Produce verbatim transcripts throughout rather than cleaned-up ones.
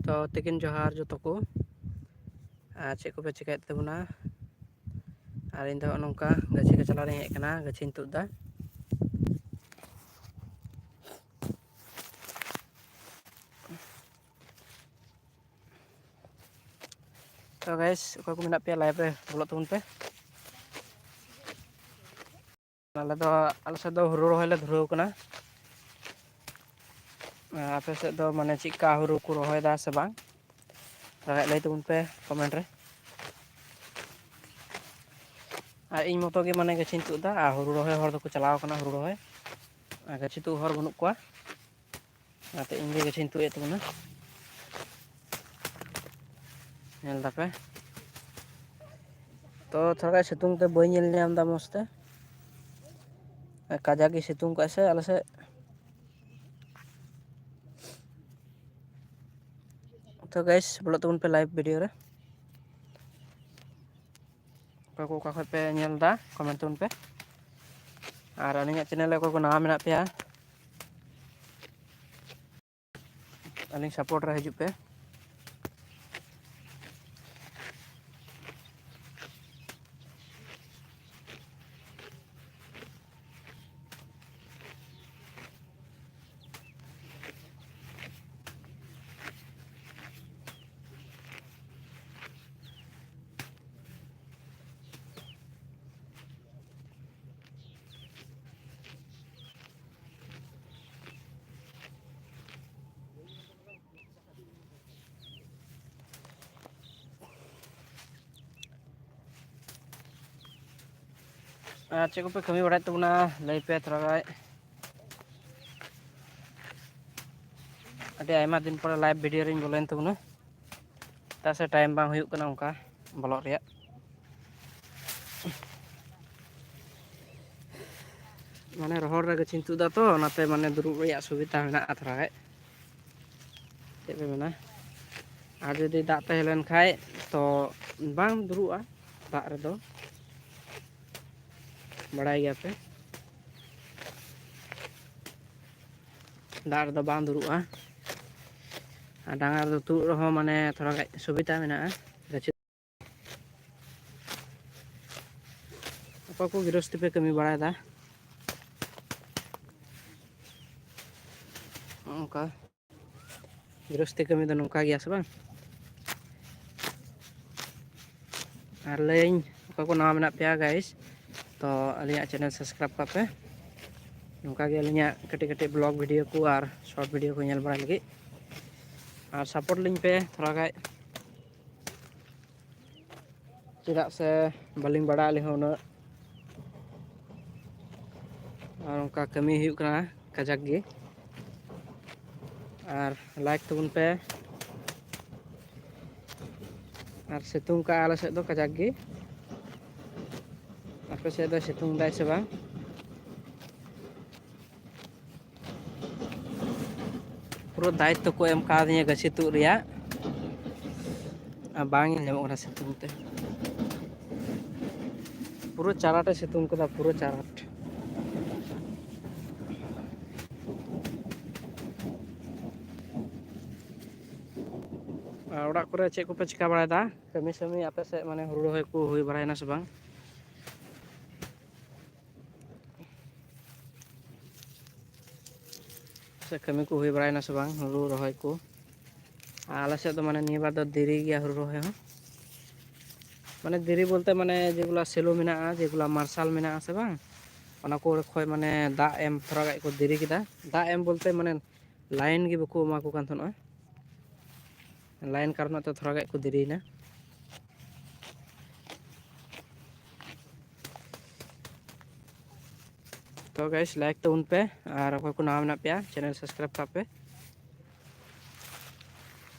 ᱛᱚ ᱛᱤᱠᱤᱱ ᱡᱚᱦᱟᱨ ᱡᱚᱛᱚ ᱠᱚ᱾ ᱟᱨ ᱪᱮᱫ ᱠᱚᱯᱮ ᱪᱤᱠᱟᱹᱭᱮᱫ ᱛᱟᱵᱚᱱᱟ? ᱟᱨ ᱤᱧ ᱫᱚ ᱱᱚᱜᱼᱚ ᱱᱚᱝᱠᱟ ᱜᱟᱹᱪᱷᱤ ᱠᱚᱪᱞᱟᱣ ᱨᱤᱧ ᱦᱮᱡ ᱟᱠᱟᱱᱟ, ᱜᱟᱹᱪᱷᱤᱧ ᱛᱩᱫ ᱮᱫᱟ᱾ ᱛᱚ ᱜᱟᱭᱥ, ᱚᱠᱚᱭ ᱠᱚ ᱢᱮᱱᱟᱜ ᱯᱮᱭᱟ ᱞᱟᱭᱤᱵᱷ ᱨᱮ, ᱵᱚᱞᱚᱜ ᱛᱟᱵᱚᱱ ᱯᱮ᱾ ᱟᱞᱮ ᱫᱚ, ᱟᱞᱮ ᱥᱮᱫ ᱫᱚ ᱦᱩᱲᱩ ᱨᱚᱦᱚᱭ ᱞᱮ ᱫᱷᱩᱨᱟᱹᱣ ᱠᱟᱱᱟ᱾ ᱟᱯᱮ ᱥᱮᱫ ᱫᱚ ᱢᱟᱱᱮ ᱪᱮᱫᱠᱟ ᱦᱩᱲᱩ ᱠᱚ ᱨᱚᱦᱚᱭᱮᱫᱟ ᱥᱮ ᱵᱟᱝ? ᱞᱟᱹᱭ ᱛᱟᱵᱚᱱ ᱯᱮ ᱠᱚᱢᱮᱱᱴ ᱨᱮ᱾ ᱟᱨ ᱤᱧ ᱢᱚᱛᱚ ᱜᱮ ᱢᱟᱱᱮ ᱜᱟᱹᱪᱷᱤᱧ ᱛᱩᱫ ᱮᱫᱟ, ᱟᱨ ᱦᱩᱲᱩ ᱨᱚᱦᱚᱭ ᱦᱚᱲ ᱫᱚᱠᱚ ᱪᱟᱞᱟᱣ ᱠᱟᱱᱟ ᱦᱩᱲᱩ ᱨᱚᱦᱚᱭ᱾ ᱟᱨ ᱜᱟᱹᱪᱷᱤ ᱛᱩᱫ ᱦᱚᱲ ᱵᱟᱹᱱᱩᱜ ᱠᱚᱣᱟ, ᱚᱱᱟᱛᱮ ᱤᱧ ᱜᱮ ᱜᱟᱹᱪᱷᱤᱧ ᱛᱩᱫ ᱮᱫ ᱛᱟᱵᱚᱱᱟ᱾ ᱧᱮᱞ ᱫᱟᱯᱮ ᱛᱚ, ᱛᱷᱚᱲᱟ ᱜᱟᱱ ᱥᱤᱛᱩᱝ ᱛᱮ ᱵᱟᱹᱧ ᱧᱮᱞ ᱧᱟᱢ ᱮᱫᱟ ᱢᱚᱡᱽ ᱛᱮ᱾ ᱠᱟᱡᱟᱠ ᱜᱮ ᱥᱤᱛᱩᱝ ᱠᱟᱜ ᱥᱮ ᱟᱞᱮ ᱥᱮᱫ᱾ ᱛᱚ ᱜᱟᱭᱥ, ᱵᱚᱞᱚᱜ ᱛᱟᱵᱚᱱ ᱯᱮ ᱞᱟᱭᱤᱵᱷ ᱵᱷᱤᱰᱤᱭᱳ ᱨᱮ᱾ ᱚᱠᱚᱭ ᱠᱚ ᱚᱠᱟ ᱠᱷᱚᱱ ᱯᱮ ᱧᱮᱞ ᱮᱫᱟ, ᱠᱚᱢᱮᱱᱴ ᱛᱟᱵᱚᱱ ᱯᱮ᱾ ᱟᱨ ᱟᱹᱞᱤᱧᱟᱜ ᱪᱮᱱᱮᱞ ᱨᱮ ᱚᱠᱚᱭ ᱠᱚ ᱱᱟᱣᱟ ᱢᱮᱱᱟᱜ ᱯᱮᱭᱟ, ᱟᱹᱞᱤᱧ ᱥᱟᱯᱳᱨᱴ ᱨᱮ ᱦᱤᱡᱩᱜ ᱯᱮ᱾ ᱟᱨ ᱪᱮᱫ ᱠᱚᱯᱮ ᱠᱟᱹᱢᱤ ᱵᱟᱲᱟᱭᱮᱫ ᱛᱟᱵᱚᱱᱟ, ᱞᱟᱹᱭ ᱯᱮ ᱛᱷᱚᱲᱟ ᱜᱟᱱ᱾ ᱟᱹᱰᱤ ᱟᱭᱢᱟ ᱫᱤᱱ ᱯᱚᱨᱮ ᱞᱟᱭᱤᱵᱷ ᱵᱷᱤᱰᱤᱭᱳ ᱨᱤᱧ ᱵᱚᱞᱚᱭᱮᱱ ᱛᱟᱵᱚᱱᱟ, ᱪᱮᱫᱟᱜ ᱥᱮ ᱴᱟᱭᱤᱢ ᱵᱟᱝ ᱦᱩᱭᱩᱜ ᱠᱟᱱᱟ ᱚᱱᱠᱟ ᱵᱚᱞᱚᱜ ᱨᱮᱭᱟᱜ᱾ ᱢᱟᱱᱮ ᱨᱚᱦᱚᱲ ᱨᱮ ᱜᱟᱹᱪᱷᱤᱧ ᱛᱩᱫᱟ ᱛᱚ, ᱚᱱᱟᱛᱮ ᱢᱟᱱᱮ ᱫᱩᱲᱩᱵ ᱨᱮᱭᱟᱜ ᱥᱩᱵᱤᱫᱷᱟ ᱢᱮᱱᱟᱜᱼᱟ ᱛᱷᱚᱲᱟ ᱜᱟᱱ᱾ ᱪᱮᱫ ᱯᱮ ᱢᱮᱱᱟ? ᱟᱨ ᱡᱩᱫᱤ ᱫᱟᱜ ᱛᱟᱦᱮᱸ ᱞᱮᱱ ᱠᱷᱟᱡ ᱛᱚ ᱵᱟᱝ ᱫᱩᱨᱩᱜᱼᱟ ᱫᱟᱜ ᱨᱮᱫᱚ, ᱵᱟᱲᱟᱭ ᱜᱮᱭᱟ ᱯᱮ, ᱫᱟᱜ ᱨᱮᱫᱚ ᱵᱟᱝ ᱫᱩᱨᱩᱜᱼᱟ᱾ ᱟᱨ ᱰᱟᱝᱜᱟ ᱨᱮᱫᱚ ᱛᱩᱫ ᱨᱮᱦᱚᱸ ᱢᱟᱱᱮ ᱛᱷᱚᱲᱟ ᱜᱟᱱ ᱥᱩᱵᱤᱫᱷᱟ ᱢᱮᱱᱟᱜᱼᱟ᱾ ᱜᱟᱹᱪᱷᱤ ᱚᱠᱚᱭ ᱠᱚ ᱜᱤᱨᱚᱥᱛᱤ ᱯᱮ ᱠᱟᱹᱢᱤ ᱵᱟᱲᱟᱭᱮᱫᱟ, ᱱᱚᱝᱠᱟ ᱜᱤᱨᱚᱥᱛᱤ ᱠᱟᱹᱢᱤ ᱫᱚ ᱱᱚᱝᱠᱟ ᱜᱮᱭᱟ ᱥᱮ ᱵᱟᱝ? ᱟᱨ ᱞᱟᱹᱭᱟᱹᱧ ᱚᱠᱚᱭ ᱠᱚ ᱱᱟᱣᱟ ᱢᱮᱱᱟᱜ ᱯᱮᱭᱟ guys, ᱛᱚ ᱟᱹᱞᱤᱧᱟᱜ channel subscribe ᱠᱟᱜ ᱯᱮ᱾ ᱱᱚᱝᱠᱟ ᱜᱮ ᱟᱹᱞᱤᱧᱟᱜ ᱠᱟᱹᱴᱤᱡ ᱠᱟᱹᱴᱤᱡ vlog video ᱠᱚ ᱟᱨ short video ᱠᱚ ᱧᱮᱞ ᱵᱟᱲᱟᱭ ᱞᱟᱹᱜᱤᱫ᱾ ᱟᱨ support ᱞᱤᱧ ᱯᱮ ᱛᱷᱚᱲᱟ ᱜᱟᱱ, ᱪᱮᱫᱟᱜ ᱥᱮ ᱵᱟᱹᱞᱤᱧ ᱵᱟᱲᱟᱭᱟ ᱟᱹᱞᱤᱧ ᱦᱚᱸ ᱩᱱᱟᱹᱜ᱾ ᱟᱨ ᱚᱱᱠᱟ ᱠᱟᱹᱢᱤ ᱦᱩᱭᱩᱜ ᱠᱟᱱᱟ ᱠᱟᱡᱟᱠ ᱜᱮ᱾ ᱟᱨ like ᱛᱟᱵᱚᱱ ᱯᱮ᱾ ᱟᱨ ᱥᱤᱛᱩᱝ ᱠᱟᱜᱼᱟ ᱟᱞᱮ ᱥᱮᱫ ᱫᱚ ᱠᱟᱡᱟᱠ ᱜᱮ᱾ ᱟᱯᱮ ᱥᱮᱫ ᱫᱚ ᱥᱤᱛᱩᱝ ᱫᱟᱭ ᱥᱮ ᱵᱟᱝ? ᱯᱩᱨᱟᱹ ᱫᱟᱭᱤᱛᱛᱚ ᱠᱚ ᱮᱢ ᱠᱟᱣᱫᱤᱧᱟ ᱜᱟᱹᱪᱷᱤ ᱛᱩᱫ ᱨᱮᱭᱟᱜ, ᱟᱨ ᱵᱟᱝ ᱧᱮᱞ ᱧᱟᱢᱚᱜ ᱠᱟᱱᱟ ᱥᱤᱛᱩᱝ ᱛᱮ᱾ ᱯᱩᱨᱟᱹ ᱪᱟᱨᱟᱴᱮ ᱥᱤᱛᱩᱝ ᱠᱟᱫᱟ, ᱯᱩᱨᱟᱹ ᱪᱟᱨᱟᱴ᱾ ᱟᱨ ᱚᱲᱟᱜ ᱠᱚᱨᱮ ᱪᱮᱫ ᱠᱚᱯᱮ ᱪᱤᱠᱟ ᱵᱟᱲᱟᱭᱮᱫᱟ? ᱠᱟᱹᱢᱤ ᱥᱟᱹᱢᱤ ᱟᱯᱮ ᱥᱮᱫ ᱢᱟᱱᱮ ᱦᱩᱲᱩ ᱨᱚᱦᱚᱭ ᱠᱚ ᱦᱩᱭ ᱵᱟᱲᱟᱭᱮᱱᱟ ᱥᱮ ᱵᱟᱝ? ᱥᱮ ᱠᱟᱹᱢᱤ ᱠᱚ ᱦᱩᱭ ᱵᱟᱲᱟᱭᱮᱱᱟ ᱥᱮ ᱵᱟᱝ ᱦᱩᱲᱩ ᱨᱚᱦᱚᱭ ᱠᱚ? ᱟᱨ ᱟᱞᱮ ᱥᱮᱫ ᱫᱚ ᱢᱟᱱᱮ ᱱᱤᱭᱟᱹ ᱵᱟᱨ ᱫᱚ ᱫᱮᱨᱤ ᱜᱮᱭᱟ ᱦᱩᱲᱩ ᱨᱚᱦᱚᱭ ᱦᱚᱸ᱾ ᱢᱟᱱᱮ ᱫᱮᱨᱤ ᱵᱚᱞᱛᱮ ᱢᱟᱱᱮ ᱡᱮᱜᱩᱞᱟ ᱥᱮᱞᱳ ᱢᱮᱱᱟᱜᱼᱟ, ᱡᱮᱜᱩᱞᱟ ᱢᱟᱨᱥᱟᱞ ᱢᱮᱱᱟᱜᱼᱟ ᱥᱮ ᱵᱟᱝ, ᱚᱱᱟ ᱠᱚᱨᱮ ᱠᱷᱚᱡ ᱢᱟᱱᱮ ᱫᱟᱜ ᱮᱢ ᱛᱷᱚᱲᱟ ᱜᱟᱱ ᱠᱚ ᱫᱮᱨᱤ ᱠᱮᱫᱟ᱾ ᱫᱟᱜ ᱮᱢ ᱵᱚᱞᱛᱮ ᱢᱟᱱᱮ line ᱜᱮ ᱵᱟᱠᱚ ᱮᱢᱟ ᱠᱚ ᱠᱟᱱ ᱛᱟᱦᱮᱱᱟ᱾ Line ᱠᱟᱨᱚᱱ ᱛᱮ ᱛᱷᱚᱲᱟ ᱜᱟᱱ ᱠᱚ ᱫᱮᱨᱤᱭᱮᱱᱟ᱾ ᱛᱚ guys, like ᱛᱟᱵᱚᱱ ᱯᱮ, ᱟᱨ ᱚᱠᱚᱭ ᱠᱚ ᱱᱟᱣᱟ ᱢᱮᱱᱟᱜ ᱯᱮᱭᱟ, channel subscribe ᱠᱟᱜ ᱯᱮ᱾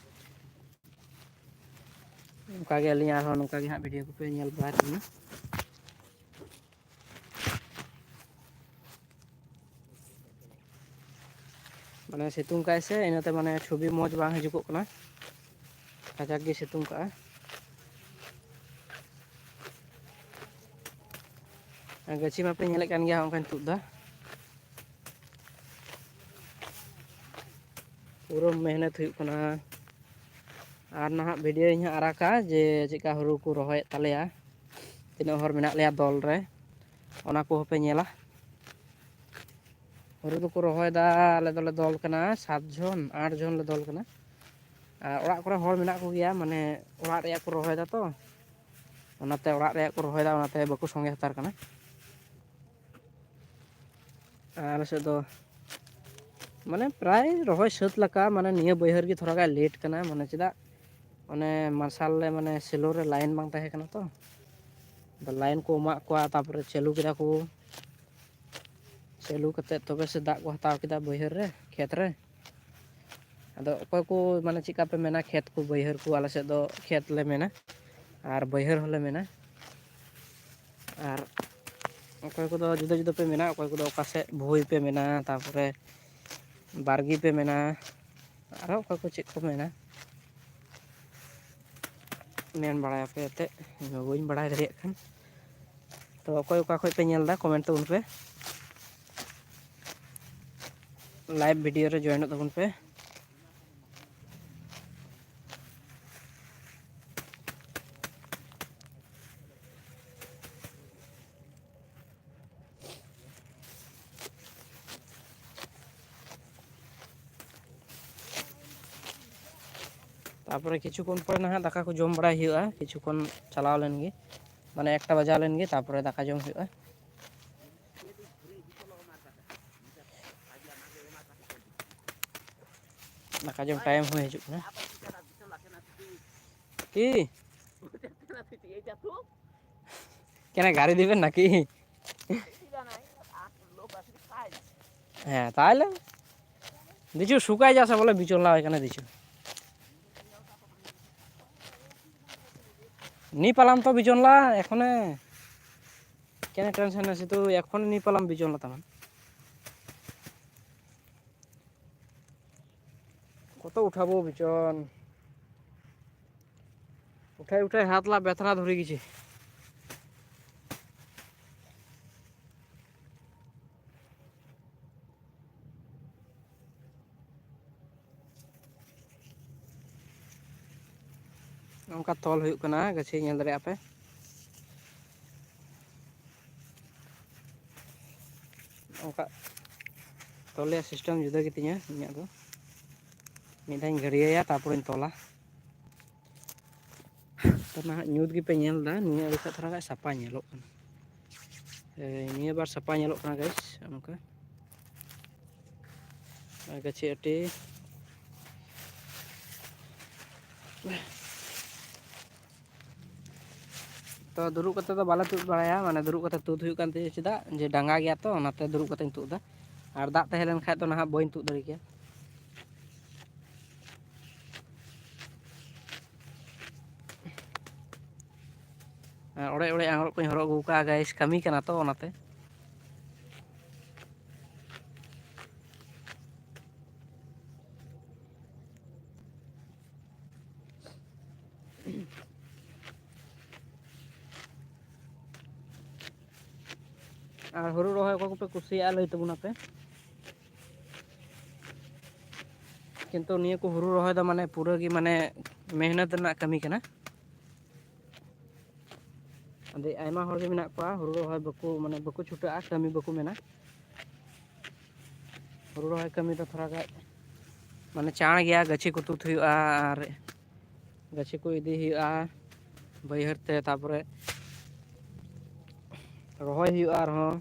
ᱚᱱᱠᱟᱜᱮ ᱟᱹᱞᱤᱧ ᱟᱨᱦᱚᱸ ᱱᱚᱝᱠᱟ ᱜᱮ ᱦᱟᱸᱜ video ᱠᱚᱯᱮ ᱧᱮᱞ ᱵᱟᱲᱟᱭ ᱛᱟᱵᱚᱱᱟ᱾ ᱢᱟᱱᱮ ᱥᱤᱛᱩᱝ ᱠᱟᱭ ᱥᱮ, ᱤᱱᱟᱹᱛᱮ ᱢᱟᱱᱮ ᱪᱷᱚᱵᱤ ᱢᱚᱡᱽ ᱵᱟᱝ ᱦᱤᱡᱩᱜᱚᱜ ᱠᱟᱱᱟ, ᱠᱟᱡᱟᱠ ᱜᱮ ᱥᱤᱛᱩᱝ ᱠᱟᱜᱼᱟ᱾ ᱟᱨ ᱜᱟᱹᱪᱷᱤ ᱢᱟᱯᱮ ᱧᱮᱞᱮᱫ ᱠᱟᱱ ᱜᱮᱭᱟ, ᱚᱱᱠᱟᱧ ᱛᱩᱫ ᱮᱫᱟ᱾ ᱯᱩᱨᱟᱹ ᱢᱮᱦᱱᱚᱛ ᱦᱩᱭᱩᱜ ᱠᱟᱱᱟ᱾ ᱟᱨ ᱱᱟᱦᱟᱜ ᱵᱷᱤᱰᱤᱭᱳᱧ ᱦᱟᱸᱜ ᱟᱨᱟᱜᱟ ᱡᱮ ᱪᱮᱫᱠᱟ ᱦᱩᱲᱩ ᱠᱚ ᱨᱚᱦᱚᱭᱮᱫ ᱛᱟᱞᱮᱭᱟ, ᱛᱤᱱᱟᱹᱜ ᱦᱚᱲ ᱢᱮᱱᱟᱜ ᱞᱮᱭᱟ ᱫᱚᱞ ᱨᱮ, ᱚᱱᱟ ᱠᱚᱦᱚᱸ ᱯᱮ ᱧᱮᱞᱟ᱾ ᱦᱩᱲᱩ ᱫᱚᱠᱚ ᱨᱚᱦᱚᱭᱮᱫᱟ, ᱟᱞᱮ ᱫᱚᱞᱮ ᱫᱚᱞ ᱠᱟᱱᱟ ᱥᱟᱛ ᱡᱚᱱ, ᱟᱴ ᱡᱚᱱ ᱞᱮ ᱫᱚᱞ ᱠᱟᱱᱟ᱾ ᱟᱨ ᱚᱲᱟᱜ ᱠᱚᱨᱮ ᱦᱚᱲ ᱢᱮᱱᱟᱜ ᱠᱚᱜᱮᱭᱟ, ᱢᱟᱱᱮ ᱚᱲᱟᱜ ᱨᱮᱭᱟᱜ ᱠᱚ ᱨᱚᱦᱚᱭᱮᱫᱟ ᱛᱚ, ᱚᱱᱟᱛᱮ ᱚᱲᱟᱜ ᱨᱮᱭᱟᱜ ᱠᱚ ᱨᱚᱦᱚᱭᱮᱫᱟ, ᱚᱱᱟᱛᱮ ᱵᱟᱠᱚ ᱥᱚᱸᱜᱮ ᱦᱟᱛᱟᱲ ᱠᱟᱱᱟ᱾ ᱟᱨ ᱟᱞᱮ ᱥᱮᱫ ᱫᱚ ᱢᱟᱱᱮ ᱯᱨᱟᱭ ᱨᱚᱦᱚᱭ ᱥᱟᱹᱛ ᱞᱮᱠᱟ, ᱢᱟᱱᱮ ᱱᱤᱭᱟᱹ ᱵᱟᱹᱭᱦᱟᱹᱲ ᱜᱮ ᱛᱷᱚᱲᱟ ᱜᱟᱱ ᱞᱮᱴ ᱠᱟᱱᱟ, ᱢᱟᱱᱮ ᱪᱮᱫᱟᱜ, ᱚᱱᱮ ᱢᱟᱨᱥᱟᱞ ᱨᱮ ᱢᱟᱱᱮ ᱥᱮᱞᱳ ᱨᱮ ᱞᱟᱭᱤᱱ ᱵᱟᱝ ᱛᱟᱦᱮᱸ ᱠᱟᱱᱟ ᱛᱚ, ᱟᱫᱚ ᱞᱟᱭᱤᱱ ᱠᱚ ᱮᱢᱟᱜ ᱠᱚᱣᱟ, ᱛᱟᱨᱯᱚᱨᱮ ᱪᱟᱹᱞᱩ ᱠᱮᱫᱟ ᱠᱚ, ᱪᱟᱹᱞᱩ ᱠᱟᱛᱮᱫ ᱛᱚᱵᱮ ᱥᱮ ᱫᱟᱜ ᱠᱚ ᱦᱟᱛᱟᱣ ᱠᱮᱫᱟ ᱵᱟᱹᱭᱦᱟᱹᱲ ᱨᱮ, ᱠᱷᱮᱛ ᱨᱮ᱾ ᱟᱫᱚ ᱚᱠᱚᱭ ᱠᱚ ᱢᱟᱱᱮ ᱪᱮᱫ ᱞᱮᱠᱟ ᱯᱮ ᱢᱮᱱᱟ, ᱠᱷᱮᱛ ᱠᱚ ᱵᱟᱹᱭᱦᱟᱹᱲ ᱠᱚ, ᱟᱞᱮ ᱥᱮᱫ ᱫᱚ ᱠᱷᱮᱛ ᱞᱮ ᱢᱮᱱᱟ ᱟᱨ ᱵᱟᱹᱭᱦᱟᱹᱲ ᱦᱚᱸᱞᱮ ᱢᱮᱱᱟ᱾ ᱟᱨ ᱚᱠᱚᱭ ᱠᱚᱫᱚ ᱡᱩᱫᱟᱹ ᱡᱩᱫᱟᱹ ᱯᱮ ᱢᱮᱱᱟ, ᱚᱠᱚᱭ ᱠᱚᱫᱚ ᱚᱠᱟ ᱥᱮᱫ ᱵᱷᱩᱭ ᱯᱮ ᱢᱮᱱᱟ, ᱛᱟᱨᱯᱚᱨᱮ ᱵᱟᱲᱜᱮ ᱯᱮ ᱢᱮᱱᱟ, ᱟᱨᱚ ᱚᱠᱚᱭ ᱠᱚ ᱪᱮᱫ ᱠᱚ ᱢᱮᱱᱟ, ᱢᱮᱱ ᱵᱟᱲᱟᱭᱟᱯᱮ ᱮᱱᱛᱮᱫ, ᱤᱧ ᱢᱟ ᱵᱟᱹᱧ ᱵᱟᱲᱟᱭ ᱫᱟᱲᱮᱭᱟᱜ ᱠᱟᱱ᱾ ᱛᱚ ᱚᱠᱚᱭ ᱚᱠᱟ ᱠᱷᱚᱱ ᱯᱮ ᱧᱮᱞ ᱮᱫᱟ, ᱠᱚᱢᱮᱱᱴ ᱛᱟᱵᱚᱱ ᱯᱮ, ᱞᱟᱭᱤᱵᱷ ᱵᱷᱤᱰᱤᱭᱳ ᱨᱮ ᱡᱚᱭᱮᱱᱚᱜ ᱛᱟᱵᱚᱱ ᱯᱮ᱾ ᱛᱟᱨᱯᱚᱨᱮ ᱠᱤᱪᱷᱩ ᱠᱷᱚᱱ ᱯᱚᱨᱮ ᱱᱟᱦᱟᱜ ᱫᱟᱠᱟ ᱠᱚ ᱡᱚᱢ ᱵᱟᱲᱟᱭ ᱦᱩᱭᱩᱜᱼᱟ, ᱠᱤᱪᱷᱩ ᱠᱷᱚᱱ ᱪᱟᱞᱟᱣ ᱞᱮᱱ ᱜᱮ, ᱢᱟᱱᱮ ᱮᱠᱴᱟ ᱵᱟᱡᱟᱣ ᱞᱮᱱ ᱜᱮ, ᱛᱟᱨᱯᱚᱨᱮ ᱫᱟᱠᱟ ᱡᱚᱢ ᱦᱩᱭᱩᱜᱼᱟ᱾ ᱫᱟᱠᱟ ᱡᱚᱢ ᱴᱟᱭᱤᱢ ᱦᱚᱸ ᱦᱤᱡᱩᱜ ᱠᱟᱱᱟ᱾ ᱠᱤ? কেন গাড়ি দিবেন নাকি? হ্যাঁ, তাহলে দিছু শুকাই যাচ্ছে বলে বিচলনা এখানে দিছু। নি পালাম তো বিচলনা এখনে। কেন টেনশন আছে তো, এখন নি পালাম বিচলনা তেমন। কত উঠাবো বিচন? উঠাই উঠাই হাত লা বেথনা ধরে গেছে। ᱱᱚᱝᱠᱟ ᱛᱚᱞ ᱦᱩᱭᱩᱜ ᱠᱟᱱᱟ ᱜᱟᱹᱪᱷᱤ, ᱧᱮᱞ ᱫᱟᱲᱮᱭᱟᱜᱼᱟ ᱯᱮ᱾ ᱚᱱᱠᱟ ᱛᱚᱞ ᱨᱮᱭᱟᱜ ᱥᱤᱥᱴᱮᱢ ᱡᱩᱫᱟᱹ ᱜᱮᱛᱤᱧᱟ ᱤᱧᱟᱹᱜ ᱫᱚ᱾ ᱢᱤᱫ ᱫᱷᱟᱣ ᱤᱧ ᱜᱟᱹᱲᱭᱟᱹᱭᱟ, ᱛᱟᱨᱯᱚᱨᱮᱧ ᱛᱚᱞᱟ᱾ ᱛᱚ ᱱᱟᱦᱟᱜ ᱧᱩᱛ ᱜᱮᱯᱮ ᱧᱮᱞ ᱮᱫᱟ, ᱱᱤᱭᱟᱹ ᱟᱹᱰᱤ ᱥᱮᱫ ᱛᱷᱚᱲᱟ ᱜᱟᱱ ᱥᱟᱯᱷᱟ ᱧᱮᱞᱚᱜ ᱠᱟᱱᱟ᱾ ᱮᱭ, ᱱᱤᱭᱟᱹ ᱵᱟᱨ ᱥᱟᱯᱷᱟ ᱧᱮᱞᱚᱜ ᱠᱟᱱᱟ ᱜᱟᱭᱤᱥ, ᱱᱚᱝᱠᱟ᱾ ᱟᱨ ᱜᱟᱹᱪᱷᱤ ᱟᱹᱴᱤ᱾ ᱛᱚ ᱫᱩᱲᱩᱵ ᱠᱟᱛᱮ ᱫᱚ ᱵᱟᱞᱮ ᱛᱩᱫ ᱵᱟᱲᱟᱭᱟ, ᱢᱟᱱᱮ ᱫᱩᱲᱩᱵ ᱠᱟᱛᱮ ᱛᱩᱫ ᱦᱩᱭᱩᱜ ᱠᱟᱱ ᱛᱤᱧᱟᱹ, ᱪᱮᱫᱟᱜ ᱡᱮ ᱰᱟᱸᱜᱟ ᱜᱮᱭᱟ ᱛᱚ, ᱚᱱᱟᱛᱮ ᱫᱩᱲᱩᱵ ᱠᱟᱛᱮᱧ ᱛᱩᱫ ᱮᱫᱟ᱾ ᱟᱨ ᱫᱟᱜ ᱛᱟᱦᱮᱸ ᱞᱮᱱ ᱠᱷᱟᱡ ᱫᱚ ᱱᱟᱦᱟᱜ ᱵᱟᱹᱧ ᱛᱩᱫ ᱫᱟᱲᱮ ᱠᱮᱭᱟ᱾ ᱟᱨ ᱚᱲᱮᱡ ᱚᱲᱮᱡ ᱟᱝᱨᱚᱵ ᱠᱚᱧ ᱦᱚᱨᱚᱜ ᱟᱹᱜᱩ ᱠᱟᱜᱼᱟ ᱜᱟᱭᱤᱥ, ᱠᱟᱹᱢᱤ ᱠᱟᱱᱟ ᱛᱚ ᱚᱱᱟᱛᱮ᱾ ᱟᱨ ᱦᱩᱲᱩ ᱨᱚᱦᱚᱭ ᱚᱠᱚᱭ ᱠᱚᱯᱮ ᱠᱩᱥᱤᱭᱟᱜᱼᱟ ᱞᱟᱹᱭ ᱛᱟᱵᱚᱱᱟᱯᱮ᱾ ᱠᱤᱱᱛᱩ ᱱᱤᱭᱟᱹ ᱠᱚ ᱦᱩᱲᱩ ᱨᱚᱦᱚᱭ ᱫᱚ ᱢᱟᱱᱮ ᱯᱩᱨᱟᱹ ᱜᱮ ᱢᱟᱱᱮ ᱢᱮᱦᱱᱚᱛ ᱨᱮᱱᱟᱜ ᱠᱟᱹᱢᱤ ᱠᱟᱱᱟ᱾ ᱟᱹᱰᱤ ᱟᱭᱢᱟ ᱦᱚᱲ ᱜᱮ ᱢᱮᱱᱟᱜ ᱠᱚᱣᱟ ᱦᱩᱲᱩ ᱨᱚᱦᱚᱭ ᱵᱟᱠᱚ, ᱢᱟᱱᱮ ᱵᱟᱠᱚ ᱪᱷᱩᱴᱟᱹᱜᱼᱟ, ᱠᱟᱹᱢᱤ ᱵᱟᱠᱚ ᱢᱮᱱᱟ᱾ ᱦᱩᱲᱩ ᱨᱚᱦᱚᱭ ᱠᱟᱹᱢᱤ ᱫᱚ ᱛᱷᱚᱲᱟ ᱜᱟᱱ ᱢᱟᱱᱮ ᱪᱟᱬ ᱜᱮᱭᱟ, ᱜᱟᱹᱪᱷᱤ ᱠᱚ ᱛᱩᱫ ᱦᱩᱭᱩᱜᱼᱟ ᱟᱨ ᱜᱟᱹᱪᱷᱤ ᱠᱚ ᱤᱫᱤ ᱦᱩᱭᱩᱜᱼᱟ ᱵᱟᱹᱭᱦᱟᱹᱲ ᱛᱮ, ᱛᱟᱨᱯᱚᱨᱮ ᱨᱚᱦᱚᱭ ᱦᱩᱭᱩᱜᱼᱟ ᱟᱨᱦᱚᱸ᱾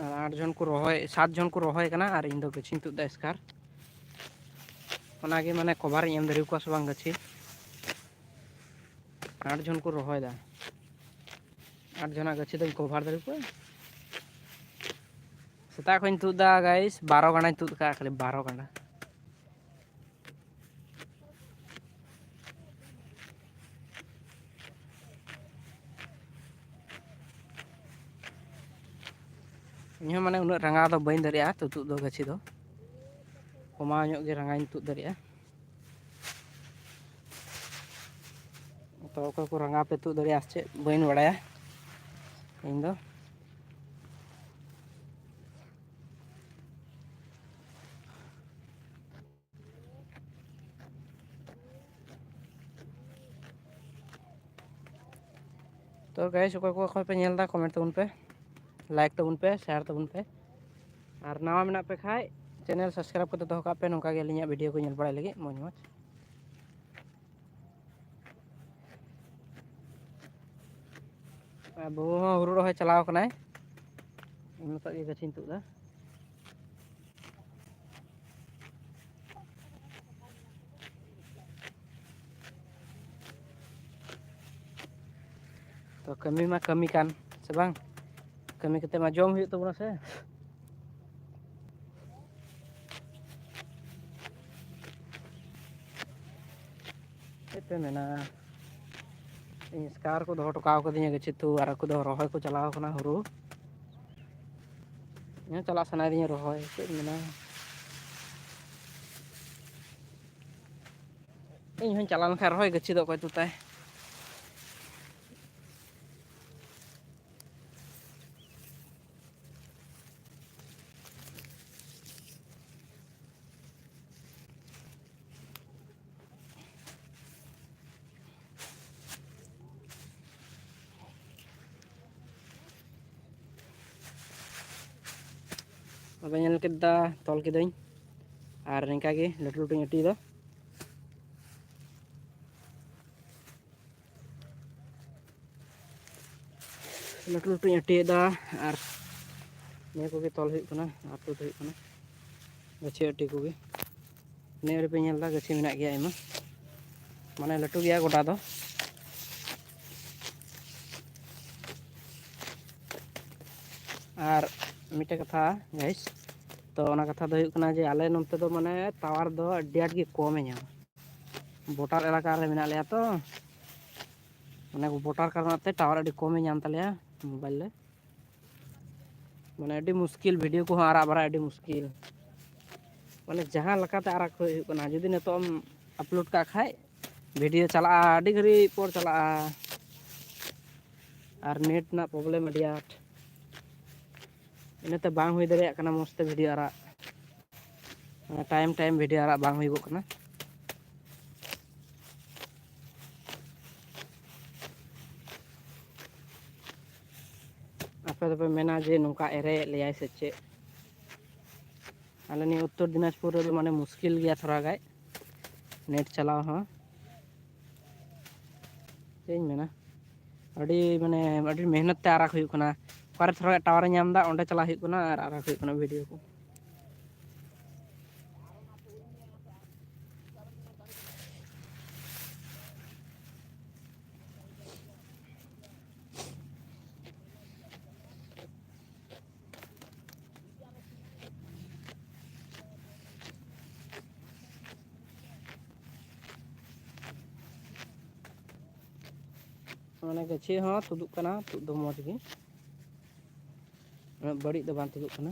ᱟᱨ ᱟᱴ ᱡᱚᱱ ᱠᱚ ᱨᱚᱦᱚᱭ, ᱥᱟᱛ ᱡᱚᱱ ᱠᱚ ᱨᱚᱦᱚᱭ ᱠᱟᱱᱟ ᱟᱨ ᱤᱧ ᱫᱚ ᱜᱟᱹᱪᱷᱤᱧ ᱛᱩᱫ ᱫᱟ ᱮᱥᱠᱟᱨ᱾ ᱚᱱᱟᱜᱮ ᱢᱟᱱᱮ ᱠᱚᱵᱷᱟᱨᱤᱧ ᱮᱢ ᱫᱟᱲᱮ ᱟᱠᱚᱣᱟ ᱥᱮ ᱵᱟᱝ ᱜᱟᱹᱪᱷᱤ᱾ ᱟᱴ ᱡᱚᱱ ᱠᱚ ᱨᱚᱦᱚᱭ ᱫᱟ, ᱟᱴ ᱡᱚᱱᱟᱜ ᱜᱟᱹᱪᱷᱤ ᱫᱚᱧ ᱠᱚᱵᱷᱟᱨ ᱫᱟᱲᱮ ᱟᱠᱚᱣᱟ? ᱥᱮᱛᱟᱜ ᱠᱷᱚᱱᱤᱧ ᱛᱩᱫ ᱫᱟ ᱜᱟᱭᱤᱥ, ᱵᱟᱨᱚ ᱜᱟᱱᱰᱟᱧ ᱛᱩᱫ ᱠᱟᱜᱼᱟ, ᱠᱷᱟᱹᱞᱤ ᱵᱟᱨᱚ ᱜᱟᱱᱰᱟ᱾ ᱤᱧᱦᱚᱸ ᱢᱟᱱᱮ ᱩᱱᱟᱹᱜ ᱨᱟᱸᱜᱟᱣ ᱫᱚ ᱵᱟᱹᱧ ᱫᱟᱲᱮᱭᱟᱜᱼᱟ ᱛᱩᱛᱩᱫ ᱫᱚ ᱜᱟᱹᱪᱷᱤ ᱫᱚ, ᱠᱚᱢᱟᱣ ᱧᱚᱜ ᱜᱮ ᱨᱟᱸᱜᱟᱧ ᱛᱩᱫ ᱫᱟᱲᱮᱭᱟᱜᱼᱟ᱾ ᱛᱚ ᱚᱠᱚᱭ ᱠᱚ ᱨᱟᱸᱜᱟᱣ ᱯᱮ ᱛᱩᱫ ᱫᱟᱲᱮᱭᱟᱜᱼᱟ ᱥᱮ ᱪᱮᱫ, ᱵᱟᱹᱧ ᱵᱟᱲᱟᱭᱟ ᱤᱧ ᱫᱚ᱾ ᱛᱚ guys, ᱚᱠᱚᱭ ᱠᱚ ᱚᱠᱚᱭ ᱯᱮ ᱧᱮᱞ ᱮᱫᱟ, comment ᱛᱟᱵᱚᱱ ᱯᱮ, like ᱛᱟᱵᱚᱱ ᱯᱮ, share ᱛᱟᱵᱚᱱ ᱯᱮ᱾ ᱟᱨ ᱱᱟᱣᱟ ᱢᱮᱱᱟᱜ ᱯᱮ ᱠᱷᱟᱡ channel subscribe ᱠᱟᱛᱮ ᱫᱚᱦᱚ ᱠᱟᱜ ᱯᱮ, ᱱᱚᱝᱠᱟ ᱜᱮ ᱟᱹᱞᱤᱧᱟᱜ video ᱠᱚ ᱧᱮᱞ ᱵᱟᱲᱟᱭ ᱞᱟᱹᱜᱤᱫ ᱢᱚᱡᱽ ᱢᱚᱡᱽ᱾ ᱟᱨ ᱵᱟᱹᱵᱩ ᱦᱚᱸ ᱦᱩᱲᱩ ᱨᱚᱦᱚᱭ ᱪᱟᱞᱟᱣ ᱠᱟᱱᱟᱭ, ᱤᱧ ᱢᱚᱛᱚᱡ ᱜᱮ ᱜᱟᱹᱪᱷᱤᱧ ᱛᱩᱫ ᱮᱫᱟ᱾ ᱛᱚ ᱠᱟᱹᱢᱤ ᱢᱟ ᱠᱟᱹᱢᱤ ᱠᱟᱱ, ᱥᱮ ᱵᱟᱝ? ᱠᱟᱹᱢᱤ ᱠᱟᱛᱮ ᱢᱟ ᱡᱚᱢ ᱦᱩᱭᱩᱜ ᱛᱟᱵᱚᱱᱟ ᱥᱮ᱾ ᱪᱮᱫ ᱯᱮ ᱢᱮᱱᱟ, ᱤᱧ ᱮᱥᱠᱟᱨ ᱠᱚ ᱫᱚᱦᱚ ᱦᱚᱴᱚ ᱠᱟᱣ ᱠᱟᱹᱫᱤᱧᱟ ᱜᱟᱹᱪᱷᱤ ᱛᱩᱫ, ᱟᱨ ᱟᱠᱚ ᱫᱚ ᱨᱚᱦᱚᱭ ᱠᱚ ᱪᱟᱞᱟᱣ ᱠᱟᱱᱟ ᱦᱩᱲᱩ᱾ ᱤᱧ ᱦᱚᱸ ᱪᱟᱞᱟᱜ ᱥᱟᱱᱟᱭᱮᱫᱤᱧᱟ ᱨᱚᱦᱚᱭ, ᱪᱮᱫ ᱮᱢ ᱢᱮᱱᱟ᱾ ᱤᱧ ᱦᱚᱸᱧ ᱪᱟᱞᱟᱣ ᱞᱮᱱᱠᱷᱟᱱ ᱨᱚᱦᱚᱭ ᱜᱟᱹᱪᱷᱤ ᱫᱚ ᱚᱠᱚᱭ ᱛᱩᱫᱟᱭ? ᱟᱫᱚ ᱧᱮᱞ ᱠᱮᱫᱟ, ᱛᱚᱞ ᱠᱤᱫᱟᱹᱧ᱾ ᱟᱨ ᱱᱤᱝᱠᱟ ᱜᱮ ᱞᱟᱹᱴᱩ ᱞᱟᱹᱴᱩᱧ ᱟᱹᱴᱤᱭᱮᱫᱟ᱾ ᱞᱟᱹᱴᱩ ᱞᱟᱹᱴᱩᱧ ᱟᱹᱴᱤᱭᱮᱫᱟ᱾ ᱟᱨ ᱱᱤᱭᱟᱹ ᱠᱚᱜᱮ ᱛᱚᱞ ᱦᱩᱭᱩᱜ ᱠᱟᱱᱟ, ᱟᱨ ᱛᱩᱫ ᱦᱩᱭᱩᱜ ᱠᱟᱱᱟ ᱜᱟᱹᱪᱷᱤ ᱟᱹᱴᱤ ᱠᱚᱜᱮ᱾ ᱱᱤᱭᱟᱹ ᱨᱮᱯᱮ ᱧᱮᱞ ᱮᱫᱟ, ᱜᱟᱹᱪᱷᱤ ᱢᱮᱱᱟᱜ ᱜᱮᱭᱟ ᱟᱭᱢᱟ, ᱢᱟᱱᱮ ᱞᱟᱹᱴᱩ ᱜᱮᱭᱟ ᱜᱚᱰᱟ ᱫᱚ᱾ ᱟᱨ ᱢᱤᱫᱴᱮᱡ ᱠᱟᱛᱷᱟ guys, ᱛᱚ ᱚᱱᱟ ᱠᱟᱛᱷᱟ ᱫᱚ ᱦᱩᱭᱩᱜ ᱠᱟᱱᱟ ᱡᱮ ᱟᱞᱮ ᱱᱚᱱᱛᱮ ᱫᱚ ᱢᱟᱱᱮ tower ᱫᱚ ᱟᱹᱰᱤ ᱟᱸᱴ ᱜᱮ ᱠᱚᱢᱮ ᱧᱟᱢᱟ᱾ Border ᱮᱞᱟᱠᱟ ᱨᱮ ᱢᱮᱱᱟᱜ ᱞᱮᱭᱟ ᱛᱚ, ᱚᱱᱟ border ᱠᱟᱨᱚᱱ ᱛᱮ tower ᱟᱹᱰᱤ ᱠᱚᱢᱮ ᱧᱟᱢ ᱛᱟᱞᱮᱭᱟ mobile ᱨᱮ᱾ ᱢᱟᱱᱮ ᱟᱹᱰᱤ ᱢᱩᱥᱠᱤᱞ, video ᱠᱚᱦᱚᱸ ᱟᱨᱟᱜ ᱵᱟᱨᱟᱜ ᱟᱹᱰᱤ ᱢᱩᱥᱠᱤᱞ᱾ ᱢᱟᱱᱮ ᱡᱟᱦᱟᱸ ᱞᱮᱠᱟᱛᱮ ᱟᱨᱟᱜ ᱦᱩᱭᱩᱜ ᱠᱟᱱᱟ, ᱡᱩᱫᱤ ᱱᱤᱛᱚᱜ ᱮᱢ upload ᱠᱟᱜ ᱠᱷᱟᱡ, ᱵᱷᱤᱰᱤᱭᱳ ᱪᱟᱞᱟᱜᱼᱟ, ᱟᱹᱰᱤ ᱜᱷᱟᱹᱲᱤᱡ ᱯᱚᱨ ᱪᱟᱞᱟᱜᱼᱟ᱾ ᱟᱨ ᱱᱮᱴ ᱨᱮᱱᱟᱜ ᱯᱨᱚᱵᱞᱮᱢ ᱟᱹᱰᱤ ᱟᱸᱴ, ᱤᱱᱟᱹᱛᱮ ᱵᱟᱝ ᱦᱩᱭ ᱫᱟᱲᱮᱭᱟᱜ ᱠᱟᱱᱟ ᱢᱚᱡᱽ ᱛᱮ ᱵᱷᱤᱰᱤᱭᱳ ᱟᱨᱟᱜ᱾ ᱴᱟᱭᱤᱢ ᱴᱟᱭᱤᱢ ᱵᱷᱤᱰᱤᱭᱳ ᱟᱨᱟᱜ ᱵᱟᱝ ᱦᱩᱭᱩᱜᱚᱜ ᱠᱟᱱᱟ᱾ ᱟᱯᱮ ᱫᱚᱯᱮ ᱢᱮᱱᱟ ᱡᱮ ᱱᱚᱝᱠᱟ ᱮᱲᱮᱭᱮᱫ ᱞᱮᱭᱟᱭ ᱥᱮ ᱪᱮᱫ? ᱟᱞᱮ ᱱᱤᱭᱟᱹ ᱩᱛᱛᱚᱨ ᱫᱤᱱᱟᱡᱽᱯᱩᱨ ᱨᱮᱫᱚ ᱢᱟᱱᱮ ᱢᱩᱥᱠᱤᱞ ᱜᱮᱭᱟ ᱛᱷᱚᱲᱟ ᱜᱟᱱ ᱱᱮᱴ ᱪᱟᱞᱟᱣ ᱦᱚᱸ᱾ ᱪᱮᱫ ᱤᱧ ᱢᱮᱱᱟ, ᱟᱹᱰᱤ ᱢᱟᱱᱮ ᱟᱹᱰᱤ ᱢᱮᱦᱱᱚᱛ ᱛᱮ ᱟᱨᱟᱜ ᱦᱩᱭᱩᱜ ᱠᱟᱱᱟ᱾ ᱚᱠᱟᱨᱮ ᱛᱷᱚᱲᱟ ᱴᱟᱣᱟᱨᱮ ᱧᱟᱢ ᱮᱫᱟ, ᱚᱸᱰᱮ ᱪᱟᱞᱟᱜ ᱦᱩᱭᱩᱜ ᱠᱟᱱᱟ ᱟᱨ ᱟᱨᱟᱜ ᱦᱩᱭᱩᱜ ᱠᱟᱱᱟ ᱵᱷᱤᱰᱤᱭᱳ ᱠᱚ᱾ ᱢᱟᱱᱮ ᱜᱟᱹᱪᱷᱤ ᱦᱚᱸ ᱛᱩᱫᱩᱜ ᱠᱟᱱᱟ, ᱛᱩᱫ ᱫᱚ ᱢᱚᱡᱽ ᱜᱮ, ᱩᱱᱟᱹᱜ ᱵᱟᱹᱲᱤᱡ ᱫᱚ ᱵᱟᱝ ᱛᱩᱫᱩᱜ ᱠᱟᱱᱟ᱾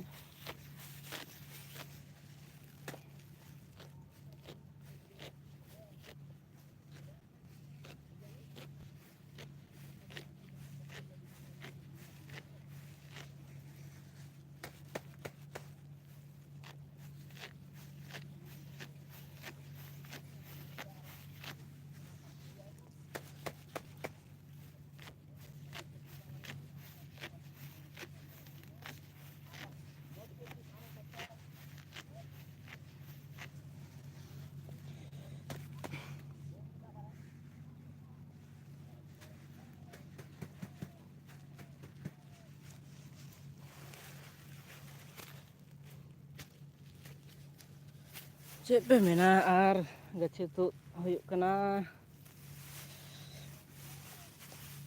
ᱪᱮᱫ ᱯᱮ ᱢᱮᱱᱟ, ᱟᱨ ᱜᱟᱹᱪᱷᱤ ᱛᱩᱫ ᱦᱩᱭᱩᱜ ᱠᱟᱱᱟ᱾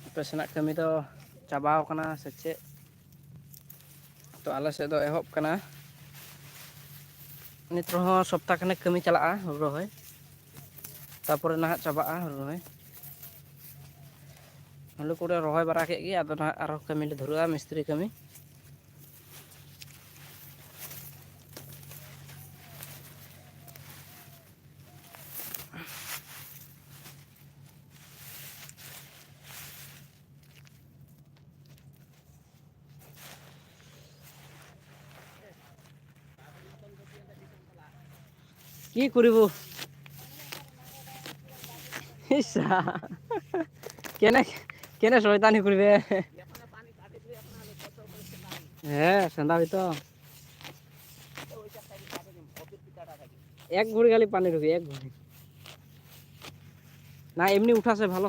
ᱟᱯᱮ ᱥᱮᱱᱟᱜ ᱠᱟᱹᱢᱤ ᱫᱚ ᱪᱟᱵᱟᱣ ᱠᱟᱱᱟ ᱥᱮ ᱪᱮᱫ? ᱛᱚ ᱟᱞᱮ ᱥᱮᱫ ᱫᱚ ᱮᱦᱚᱵ ᱠᱟᱱᱟ᱾ ᱱᱤᱛ ᱨᱮᱦᱚᱸ ᱥᱚᱯᱛᱟ ᱠᱷᱟᱱᱮᱠ ᱠᱟᱹᱢᱤ ᱪᱟᱞᱟᱜᱼᱟ ᱦᱩᱲᱩ ᱨᱚᱦᱚᱭ, ᱛᱟᱨᱯᱚᱨᱮ ᱱᱟᱦᱟᱜ ᱪᱟᱵᱟᱜᱼᱟ ᱦᱩᱲᱩ ᱨᱚᱦᱚᱭ᱾ ᱦᱩᱲᱩ ᱠᱚᱞᱮ ᱨᱚᱦᱚᱭ ᱵᱟᱲᱟ ᱠᱮᱫ ᱜᱮ, ᱟᱫᱚ ᱱᱟᱦᱟᱜ ᱟᱨᱦᱚᱸ ᱠᱟᱹᱢᱤ ᱞᱮ ᱫᱷᱩᱨᱟᱹᱜᱼᱟ, ᱢᱤᱥᱛᱨᱤ ᱠᱟᱹᱢᱤ᱾ কি কৰিব? ইছা, কেনে, কেনে শয়তানি কৰিবে। হে, চেন্দা ভিতৰত। এক ভৰি খালি পানী ঢুকি, এক ভৰি। না, এমনি উঠাছে ভালো।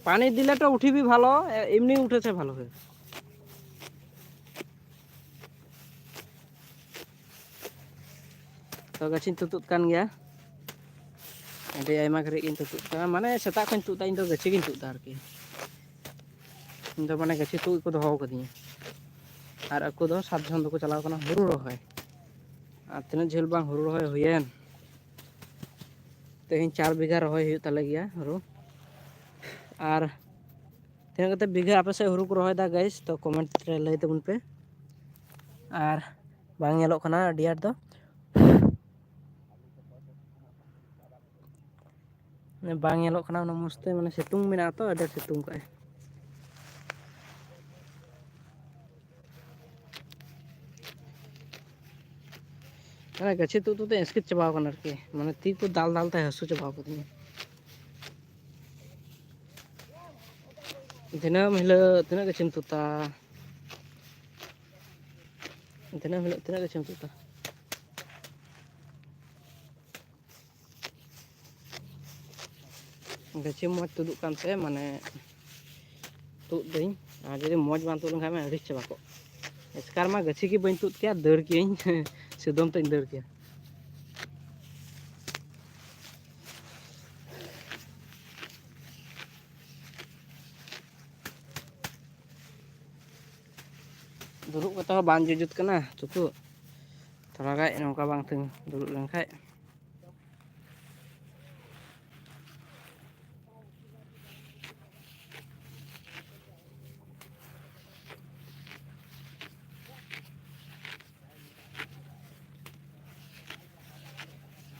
পানি দিলে তো উঠিবি ভালো, এ-, এমনি উঠেছে ভালো হয়ে। ᱛᱚ, ᱜᱟᱹᱪᱷᱤᱧ ᱛᱩᱛᱩᱫ ᱠᱟᱱ ᱜᱮᱭᱟ᱾ ᱟᱹᱰᱤ ᱟᱭᱢᱟ ᱜᱷᱟᱹᱲᱤᱡ ᱜᱤᱧ ᱛᱩᱛᱩᱫ ᱠᱟᱱᱟ, ᱢᱟᱱᱮ ᱥᱮᱛᱟᱜ ᱠᱷᱚᱱ ᱛᱩᱫ ᱫᱟ, ᱤᱧ ᱫᱚ ᱜᱟᱹᱪᱷᱤ ᱜᱤᱧ ᱛᱩᱫ ᱫᱟ ᱟᱨᱠᱤ᱾ ᱤᱧ ᱫᱚ ᱢᱟᱱᱮ ᱜᱟᱹᱪᱷᱤ ᱛᱩᱫ ᱜᱮᱠᱚ ᱫᱚᱦᱚ ᱠᱟᱫᱤᱧᱟ᱾ ᱟᱨ ᱟᱠᱚ ᱫᱚ ᱥᱟᱛ ᱡᱚᱱ ᱫᱚᱠᱚ ᱪᱟᱞᱟᱣ ᱠᱟᱱᱟ ᱦᱩᱲᱩ ᱨᱚᱦᱚᱭ᱾ ᱟᱨ ᱛᱤᱱᱟᱹᱜ ᱡᱷᱟᱹᱞ ᱵᱟᱝ ᱦᱩᱲᱩ ᱨᱚᱦᱚᱭ ᱦᱩᱭᱮᱱ᱾ ᱛᱮᱦᱮᱧ ᱪᱟᱨ ᱵᱤᱜᱷᱟ ᱨᱚᱦᱚᱭ ᱦᱩᱭᱩᱜ ᱛᱟᱞᱮ ᱜᱮᱭᱟ ᱦᱩᱲᱩ᱾ ᱟᱨ ᱛᱤᱱᱟᱹᱜ ᱠᱟᱛᱮ ᱵᱤᱜᱷᱟᱹ ᱟᱯᱮ ᱥᱮᱫ ᱦᱩᱲᱩ ᱠᱚ ᱨᱚᱦᱚᱭ ᱫᱟ, guys? ᱛᱚ, comment ᱨᱮ ᱞᱟᱹᱭ ᱛᱟᱵᱚᱱ ᱯᱮ᱾ ᱟᱨ ᱵᱟᱝ ᱧᱮᱞᱚᱜ ᱠᱟᱱᱟ ᱟᱹᱰᱤ ᱟᱸᱴ ᱫᱚ᱾ ᱵᱟᱝ ᱧᱮᱞᱚᱜ ᱠᱟᱱᱟ ᱩᱱᱟᱹᱜ ᱢᱚᱡᱽ ᱛᱮ, ᱢᱟᱱᱮ ᱥᱤᱛᱩᱝ ᱢᱮᱱᱟᱜᱼᱟ ᱛᱚ, ᱟᱹᱰᱤ ᱟᱸᱴ ᱥᱤᱛᱩᱝ ᱠᱟᱜᱼᱟᱭ᱾ ᱢᱟᱱᱮ ᱜᱟᱹᱪᱷᱤ ᱛᱩᱫ ᱛᱩᱫ ᱛᱮ ᱤᱥᱠᱤᱛ ᱪᱟᱵᱟᱣ ᱠᱟᱱᱟ ᱟᱨᱠᱤ, ᱢᱟᱱᱮ ᱛᱤ ᱠᱚ ᱫᱟᱞ ᱫᱟᱞ ᱛᱮ ᱦᱟᱹᱥᱩ ᱪᱟᱵᱟᱣ ᱠᱟᱫᱤᱧᱟ᱾ ᱫᱤᱱᱟᱹᱢ ᱦᱤᱞᱳᱜ ᱛᱤᱱᱟᱹᱜ ᱜᱟᱹᱪᱷᱤᱢ ᱛᱩᱫᱟ? ᱫᱤᱱᱟᱹᱢ ᱦᱤᱞᱳᱜ ᱛᱤᱱᱟᱹᱜ ᱜᱟᱹᱪᱷᱤᱢ ᱛᱩᱫᱟ? ᱜᱟᱹᱪᱷᱤ ᱢᱚᱡᱽ ᱛᱩᱫᱩᱜ ᱠᱟᱱ ᱛᱮ, ᱢᱟᱱᱮ, ᱛᱩᱫ ᱫᱟᱹᱧ᱾ ᱟᱨ ᱡᱩᱫᱤ ᱢᱚᱡᱽ ᱵᱟᱝ ᱛᱩᱫ ᱞᱮᱱᱠᱷᱟᱱ ᱢᱟ ᱟᱹᱲᱤᱥ ᱪᱟᱵᱟ ᱠᱚᱜ᱾ ᱮᱥᱠᱟᱨ ᱢᱟ ᱜᱟᱹᱪᱷᱤ ᱜᱮ ᱵᱟᱹᱧ ᱛᱩᱫ ᱠᱮᱭᱟ, ᱫᱟᱹᱲ ᱠᱮᱭᱟᱹᱧ᱾ ᱥᱤᱫᱚᱢ ᱛᱮᱧ ᱫᱟᱹᱲ ᱠᱮᱭᱟ᱾ ᱫᱩᱲᱩᱵ ᱠᱟᱛᱮ ᱦᱚᱸ ᱵᱟᱝ ᱡᱩᱡᱩᱛ ᱠᱟᱱᱟ ᱛᱩᱛᱩᱫ᱾ ᱛᱷᱚᱲᱟ ᱜᱟᱡ ᱱᱚᱝᱠᱟ ᱵᱟᱝ ᱛᱤᱸᱜᱩ ᱫᱩᱲᱩᱵ ᱞᱮᱱᱠᱷᱟᱡ᱾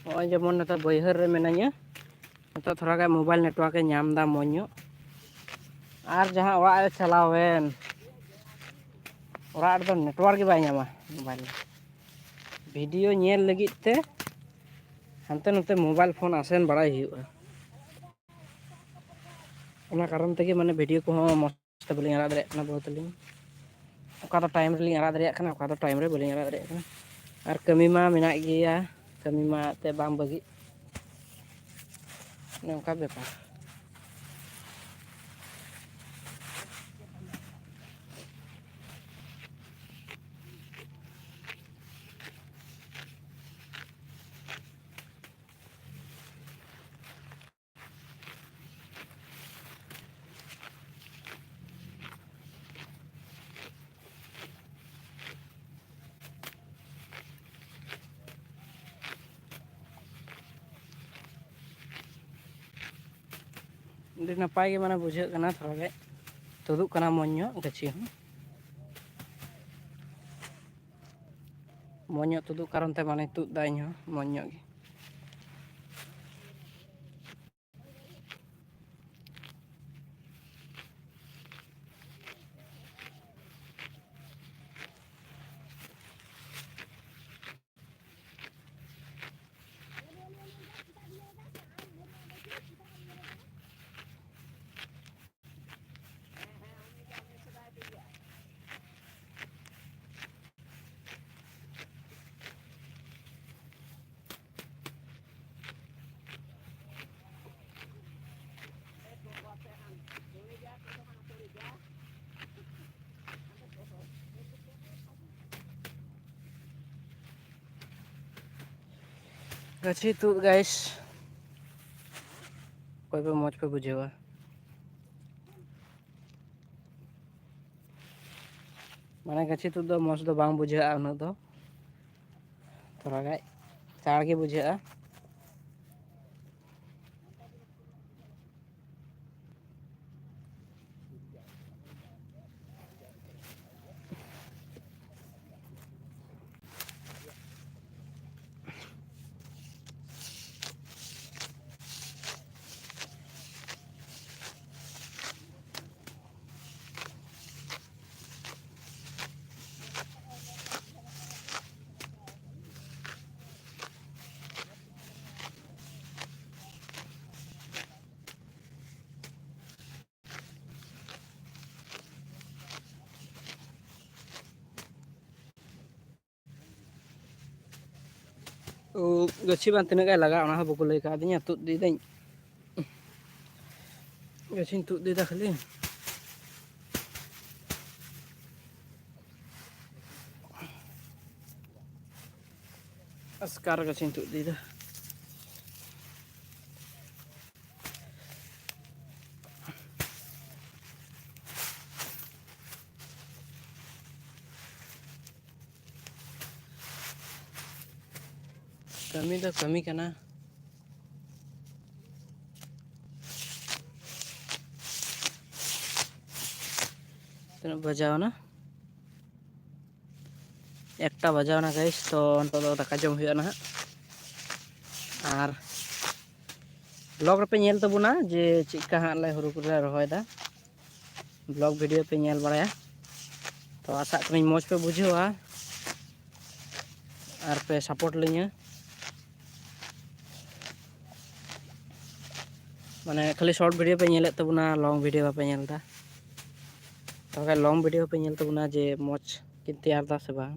ᱱᱚᱜᱼᱚᱭ ᱡᱮᱢᱚᱱ ᱱᱤᱛᱚᱜ ᱵᱟᱹᱭᱦᱟᱹᱲ ᱨᱮ ᱢᱤᱱᱟᱹᱧᱟ, ᱱᱤᱛᱚᱜ ᱛᱷᱚᱲᱟ ᱜᱟᱱ mobile network ᱮ ᱧᱟᱢ ᱮᱫᱟ ᱢᱚᱡᱽ ᱧᱚᱜ᱾ ᱟᱨ ᱡᱟᱦᱟᱸ ᱚᱲᱟᱜ ᱨᱮ ᱪᱟᱞᱟᱣᱮᱱ, ᱚᱲᱟᱜ ᱨᱮᱫᱚ network ᱜᱮ ᱵᱟᱭ ᱧᱟᱢᱟ mobile ᱨᱮ᱾ ᱵᱷᱤᱰᱤᱭᱳ ᱧᱮᱞ ᱞᱟᱹᱜᱤᱫ ᱛᱮ ᱦᱟᱱᱛᱮ ᱱᱟᱛᱮ ᱢᱳᱵᱟᱭᱤᱞ ᱯᱷᱳᱱ ᱟᱥᱮᱱ ᱵᱟᱲᱟᱭ ᱦᱩᱭᱩᱜᱼᱟ᱾ ᱚᱱᱟ ᱠᱟᱨᱚᱱ ᱛᱮᱜᱮ ᱢᱟᱱᱮ ᱵᱷᱤᱰᱤᱭᱳ ᱠᱚᱦᱚᱸ ᱢᱚᱡᱽ ᱛᱮ ᱵᱟᱹᱞᱤᱧ ᱟᱲᱟᱜ ᱫᱟᱲᱮᱭᱟᱜ ᱠᱟᱱᱟ ᱵᱚᱦᱩᱛ ᱞᱤᱧ᱾ ᱚᱠᱟ ᱫᱚ ᱴᱟᱭᱤᱢ ᱨᱮᱞᱤᱧ ᱟᱲᱟᱜ ᱫᱟᱲᱮᱭᱟᱜ ᱠᱟᱱᱟ, ᱚᱠᱟ ᱫᱚ ᱴᱟᱭᱤᱢ ᱨᱮ ᱵᱟᱹᱞᱤᱧ ᱟᱲᱟᱜ ᱫᱟᱲᱮᱭᱟᱜ ᱠᱟᱱᱟ᱾ ᱟᱨ ᱠᱟᱹᱢᱤ ᱢᱟ ᱢᱮᱱᱟᱜ ᱜᱮᱭᱟ, ᱠᱟᱹᱢᱤ ᱢᱟ ᱮᱱᱛᱮᱫ ᱵᱟᱝ ᱵᱟᱹᱜᱤᱜ, ᱚᱱᱮ ᱚᱱᱠᱟ ᱵᱮᱯᱟᱨ᱾ ᱟᱹᱰᱤ ᱱᱟᱯᱟᱭ ᱜᱮ ᱢᱟᱱᱮ ᱵᱩᱡᱷᱟᱹᱜ ᱠᱟᱱᱟ, ᱛᱷᱚᱲᱟ ᱜᱮ ᱛᱩᱫᱩᱜ ᱠᱟᱱᱟ ᱢᱚᱡᱽ ᱧᱚᱜ ᱜᱟᱹᱪᱷᱤ ᱦᱚᱸ᱾ ᱢᱚᱡᱽ ᱧᱚᱜ ᱛᱩᱫᱩᱜ ᱠᱟᱨᱚᱱ ᱛᱮ ᱢᱟᱱᱮ ᱛᱩᱫ ᱫᱟ ᱤᱧ ᱦᱚᱸ ᱢᱚᱡᱽ ᱧᱚᱜ ᱜᱮ᱾ ᱜᱟᱹᱪᱷᱤ ᱛᱩᱫ, guys, ᱚᱠᱚᱭ ᱯᱮ ᱢᱚᱡᱽ ᱯᱮ ᱵᱩᱡᱷᱟᱹᱣᱟ? ᱢᱟᱱᱮ ᱜᱟᱹᱪᱷᱤ ᱛᱩᱫ ᱫᱚ ᱢᱚᱡᱽ ᱫᱚ ᱵᱟᱝ ᱵᱩᱡᱷᱟᱹᱜᱼᱟ ᱩᱱᱟᱹᱜ ᱫᱚ, ᱛᱷᱚᱲᱟ ᱜᱟᱱ ᱪᱟᱬ ᱜᱮ ᱵᱩᱡᱷᱟᱹᱜᱼᱟ᱾ ᱳ, ᱜᱟᱹᱪᱷᱤ ᱵᱟᱝ ᱛᱤᱱᱟᱹᱜ ᱜᱟᱱ ᱞᱟᱜᱟᱜᱼᱟ, ᱚᱱᱟ ᱦᱚᱸ ᱵᱟᱠᱚ ᱞᱟᱹᱭ ᱠᱟᱣᱫᱤᱧᱟ᱾ ᱛᱩᱫ ᱤᱫᱤᱭᱫᱟᱹᱧ, ᱜᱟᱹᱪᱷᱤᱧ ᱛᱩᱫ ᱤᱫᱤᱭᱫᱟ ᱠᱷᱟᱹᱞᱤ᱾ ᱟᱥᱠᱟᱨ ᱜᱟᱹᱪᱷᱤᱧ ᱛᱩᱫ ᱤᱫᱤᱭᱫᱟ᱾ ᱠᱟᱹᱢᱤ ᱫᱚ ᱠᱟᱹᱢᱤ ᱠᱟᱱᱟ᱾ ᱛᱤᱱᱟᱹᱜ ᱵᱟᱡᱟᱣ ᱮᱱᱟ? ᱮᱠᱴᱟ ᱵᱟᱡᱟᱣ ᱮᱱᱟ guys, ᱛᱚ ᱱᱤᱛᱚᱜ ᱫᱚ ᱫᱟᱠᱟ ᱡᱚᱢ ᱦᱩᱭᱩᱜᱼᱟ ᱱᱟᱦᱟᱜ᱾ ᱟᱨ vlog ᱨᱮᱯᱮ ᱧᱮᱞ ᱛᱟᱵᱚᱱᱟ ᱡᱮ ᱪᱮᱫ ᱠᱟ ᱦᱟᱸᱜ ᱞᱮ ᱦᱩᱲᱩ ᱠᱚᱞᱮ ᱨᱚᱦᱚᱭᱮᱫᱟ, vlog video ᱯᱮ ᱧᱮᱞ ᱵᱟᱲᱟᱭᱟ᱾ ᱛᱚ ᱟᱥᱟᱜ ᱠᱟᱹᱱᱟᱹᱧ ᱢᱚᱡᱽ ᱯᱮ ᱵᱩᱡᱷᱟᱹᱣᱟ ᱟᱨ ᱯᱮ support ᱞᱤᱧᱟᱹ᱾ ᱢᱟᱱᱮ ᱠᱷᱟᱹᱞᱤ short video ᱯᱮ ᱧᱮᱞᱮᱫ ᱛᱟᱵᱚᱱᱟ, long video ᱵᱟᱯᱮ ᱧᱮᱞ ᱮᱫᱟ᱾ ᱛᱚᱵᱮ long video ᱯᱮ ᱧᱮᱞ ᱛᱟᱵᱚᱱᱟ ᱡᱮ ᱢᱚᱡᱽ ᱠᱤᱱ ᱛᱮᱭᱟᱨ ᱮᱫᱟ ᱥᱮ ᱵᱟᱝ᱾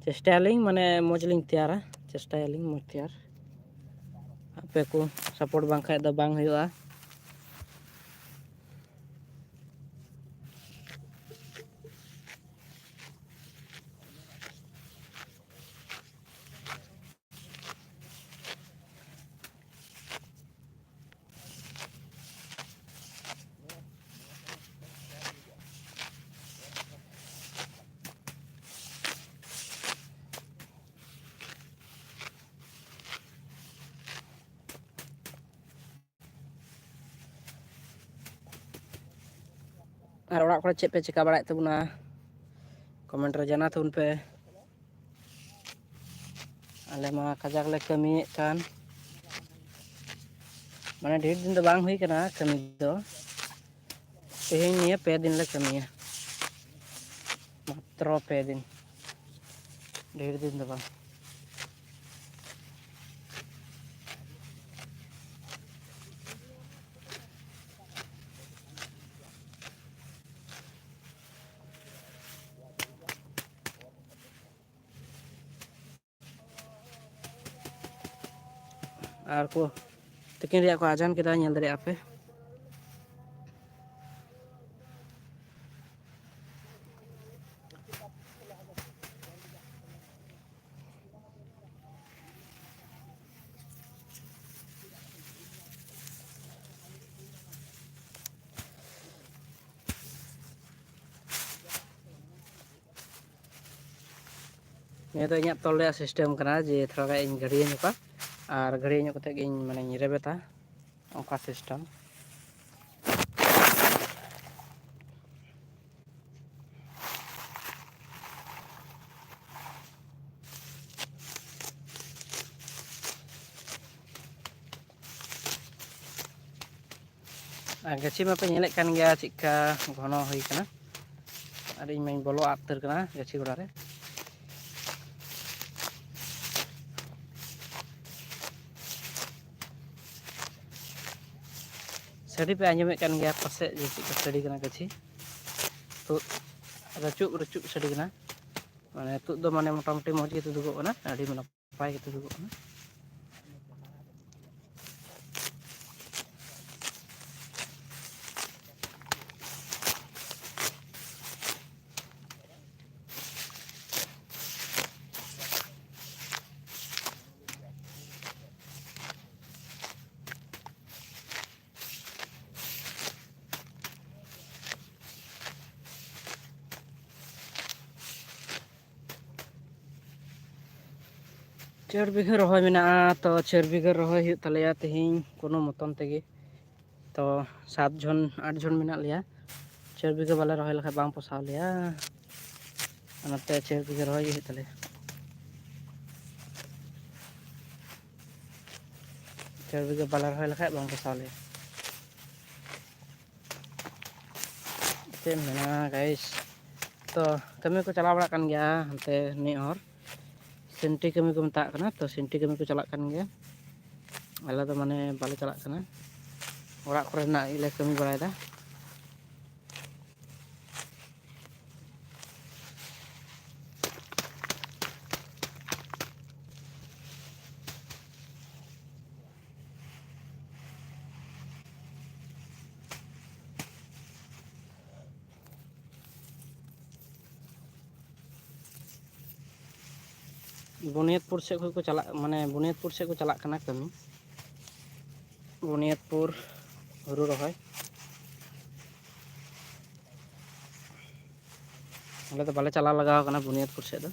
ᱪᱮᱥᱴᱟᱭᱟᱞᱤᱧ, ᱢᱟᱱᱮ ᱢᱚᱡᱽ ᱞᱤᱧ ᱛᱮᱭᱟᱨᱟ, ᱪᱮᱥᱴᱟᱭᱟᱞᱤᱧ ᱢᱚᱡᱽ ᱛᱮᱭᱟᱨ᱾ ᱟᱯᱮ ᱠᱚ support ᱵᱟᱝᱠᱷᱟᱡ ᱫᱚ ᱵᱟᱝ ᱦᱩᱭᱩᱜᱼᱟ᱾ ᱟᱨ ᱚᱲᱟᱜ ᱠᱚᱨᱮ ᱪᱮᱫ ᱯᱮ ᱪᱮᱠᱟ ᱵᱟᱲᱟᱭᱮᱫ ᱛᱟᱵᱚᱱᱟ? Comment ᱨᱮ ᱡᱟᱱᱟᱣ ᱛᱟᱵᱚᱱ ᱯᱮ᱾ ᱟᱞᱮ ᱢᱟ ᱠᱟᱡᱟᱠ ᱞᱮ ᱠᱟᱹᱢᱤᱭᱮᱫ ᱠᱟᱱ, ᱢᱟᱱᱮ ᱰᱷᱮᱨ ᱫᱤᱱ ᱫᱚ ᱵᱟᱝ ᱦᱩᱭ ᱠᱟᱱᱟ ᱠᱟᱹᱢᱤ ᱫᱚ᱾ ᱛᱮᱦᱮᱧ ᱱᱤᱭᱟᱹ ᱯᱮ ᱫᱤᱱ ᱞᱮ ᱠᱟᱹᱢᱤᱭᱟ, ᱢᱟᱛᱨᱚ ᱯᱮ ᱫᱤᱱ, ᱰᱷᱮᱨ ᱫᱤᱱ ᱫᱚ ᱵᱟᱝ᱾ ᱟᱨ ᱠᱚ ᱛᱤᱠᱤᱱ ᱨᱮᱭᱟᱜ ᱠᱚ ᱟᱡᱟᱱ ᱠᱮᱫᱟ, ᱧᱮᱞ ᱫᱟᱲᱮᱭᱟᱜᱼᱟ ᱯᱮ᱾ ᱱᱤᱭᱟᱹ ᱫᱚ ᱤᱧᱟᱹᱜ ᱛᱚᱞ ᱨᱮᱭᱟᱜ system ᱠᱟᱱᱟ, ᱡᱮ ᱛᱷᱚᱲᱟ ᱜᱟᱱ ᱤᱧ ᱜᱷᱟᱹᱲᱭᱟᱹ ᱧᱚᱜᱟ ᱟᱨ ᱜᱷᱟᱹᱲᱭᱟᱹ ᱧᱚᱜ ᱠᱟᱛᱮᱫ ᱜᱤᱧ, ᱢᱟᱱᱮᱧ ᱨᱮᱵᱮᱫᱟ, ᱚᱱᱠᱟ system᱾ ᱟᱨ ᱜᱟᱹᱪᱷᱤ ᱢᱟᱯᱮ ᱧᱮᱞᱮᱫ ᱠᱟᱱ ᱜᱮᱭᱟ ᱪᱮᱫᱠᱟ ᱜᱷᱚᱱᱚ ᱦᱩᱭ ᱠᱟᱱᱟ, ᱟᱨ ᱤᱧ ᱢᱟᱧ ᱵᱚᱞᱚ ᱟᱫ ᱩᱛᱟᱹᱨ ᱠᱟᱱᱟ ᱜᱟᱹᱪᱷᱤ ᱜᱚᱰᱟ ᱨᱮ᱾ ᱥᱟᱰᱮ ᱯᱮ ᱟᱸᱡᱚᱢᱮᱫ ᱠᱟᱱ ᱜᱮᱭᱟ ᱯᱟᱥᱮᱡ, ᱡᱮ ᱪᱮᱫ ᱠᱚ ᱥᱟᱰᱮ ᱠᱟᱱᱟ ᱜᱟᱹᱪᱷᱤ ᱛᱩᱫ, ᱨᱟᱹᱪᱩᱜ ᱨᱟᱹᱪᱩᱜ ᱥᱟᱰᱮ ᱠᱟᱱᱟ᱾ ᱢᱟᱱᱮ ᱛᱩᱫ ᱫᱚ ᱢᱟᱱᱮ ᱢᱚᱴᱟᱢᱩᱴᱤ ᱢᱚᱡᱽ ᱜᱮ ᱛᱩᱫᱩᱜᱚᱜ ᱠᱟᱱᱟ, ᱟᱹᱰᱤ ᱱᱟᱯᱟᱭ ᱜᱮ ᱛᱩᱫᱩᱜᱚᱜ ᱠᱟᱱᱟ᱾ ᱪᱟᱹᱨ ᱵᱤᱜᱷᱟᱹ ᱨᱚᱦᱚᱭ ᱢᱮᱱᱟᱜᱼᱟ, ᱛᱚ ᱪᱟᱹᱨ ᱵᱤᱜᱷᱟᱹ ᱨᱚᱦᱚᱭ ᱦᱩᱭᱩᱜ ᱛᱟᱞᱮᱭᱟ ᱛᱮᱦᱮᱧ ᱠᱳᱱᱳ ᱢᱚᱛᱚᱱ ᱛᱮᱜᱮ᱾ ᱛᱚ ᱥᱟᱛ ᱡᱚᱱ, ᱟᱴ ᱡᱚᱱ ᱢᱮᱱᱟᱜ ᱞᱮᱭᱟ, ᱪᱟᱹᱨ ᱵᱤᱜᱷᱟᱹ ᱵᱟᱞᱮ ᱨᱚᱦᱚᱭ ᱞᱮᱠᱷᱟᱱ ᱵᱟᱝ ᱯᱚᱥᱟᱣ ᱞᱮᱭᱟ, ᱚᱱᱟᱛᱮ ᱪᱟᱹᱨ ᱵᱤᱜᱷᱟᱹ ᱨᱚᱦᱚᱭ ᱜᱮ ᱦᱩᱭᱩᱜ ᱛᱟᱞᱮᱭᱟ᱾ ᱪᱟᱹᱨ ᱵᱤᱜᱷᱟᱹ ᱵᱟᱞᱮ ᱨᱚᱦᱚᱭ ᱞᱮᱠᱷᱟᱱ ᱵᱟᱝ ᱯᱚᱥᱟᱣ ᱞᱮᱭᱟ᱾ ᱪᱮᱫ ᱮᱢ ᱢᱮᱱᱟ guys, ᱛᱚ ᱠᱟᱹᱢᱤ ᱠᱚ ᱪᱟᱞᱟᱣ ᱵᱟᱲᱟᱜ ᱠᱟᱱ ᱜᱮᱭᱟ ᱦᱟᱱᱛᱮ ᱱᱤᱭᱟᱹ ᱦᱚᱨ, ᱥᱮᱱᱴᱤ ᱠᱟᱹᱢᱤ ᱠᱚ ᱢᱮᱛᱟᱜ ᱠᱟᱱᱟ, ᱛᱚ ᱥᱮᱱᱴᱤ ᱠᱟᱹᱢᱤ ᱠᱚ ᱪᱟᱞᱟᱜ ᱠᱟᱱ ᱜᱮᱭᱟ᱾ ᱟᱞᱮ ᱫᱚ ᱢᱟᱱᱮ ᱵᱟᱞᱮ ᱪᱟᱞᱟᱜ ᱠᱟᱱᱟ, ᱚᱲᱟᱜ ᱠᱚᱨᱮᱱᱟᱜ ᱜᱮᱞᱮ ᱠᱟᱹᱢᱤ ᱵᱟᱲᱟᱭᱮᱫᱟ᱾ ᱵᱩᱱᱤᱭᱟᱫᱽᱯᱩᱨ ᱥᱮᱫ ᱠᱷᱚᱱ ᱠᱚ ᱪᱟᱞᱟᱜ, ᱢᱟᱱᱮ ᱵᱩᱱᱤᱭᱟᱫᱽᱯᱩᱨ ᱥᱮᱫ ᱠᱚ ᱪᱟᱞᱟᱜ ᱠᱟᱱᱟ ᱠᱟᱹᱢᱤ, ᱵᱩᱱᱤᱭᱟᱫᱽᱯᱩᱨ ᱦᱩᱲᱩ ᱨᱚᱦᱚᱭ᱾ ᱟᱞᱮ ᱫᱚ ᱵᱟᱞᱮ ᱪᱟᱞᱟᱣ ᱞᱟᱜᱟᱣ ᱠᱟᱱᱟ ᱵᱩᱱᱤᱭᱟᱫᱽᱯᱩᱨ ᱥᱮᱫ ᱫᱚ᱾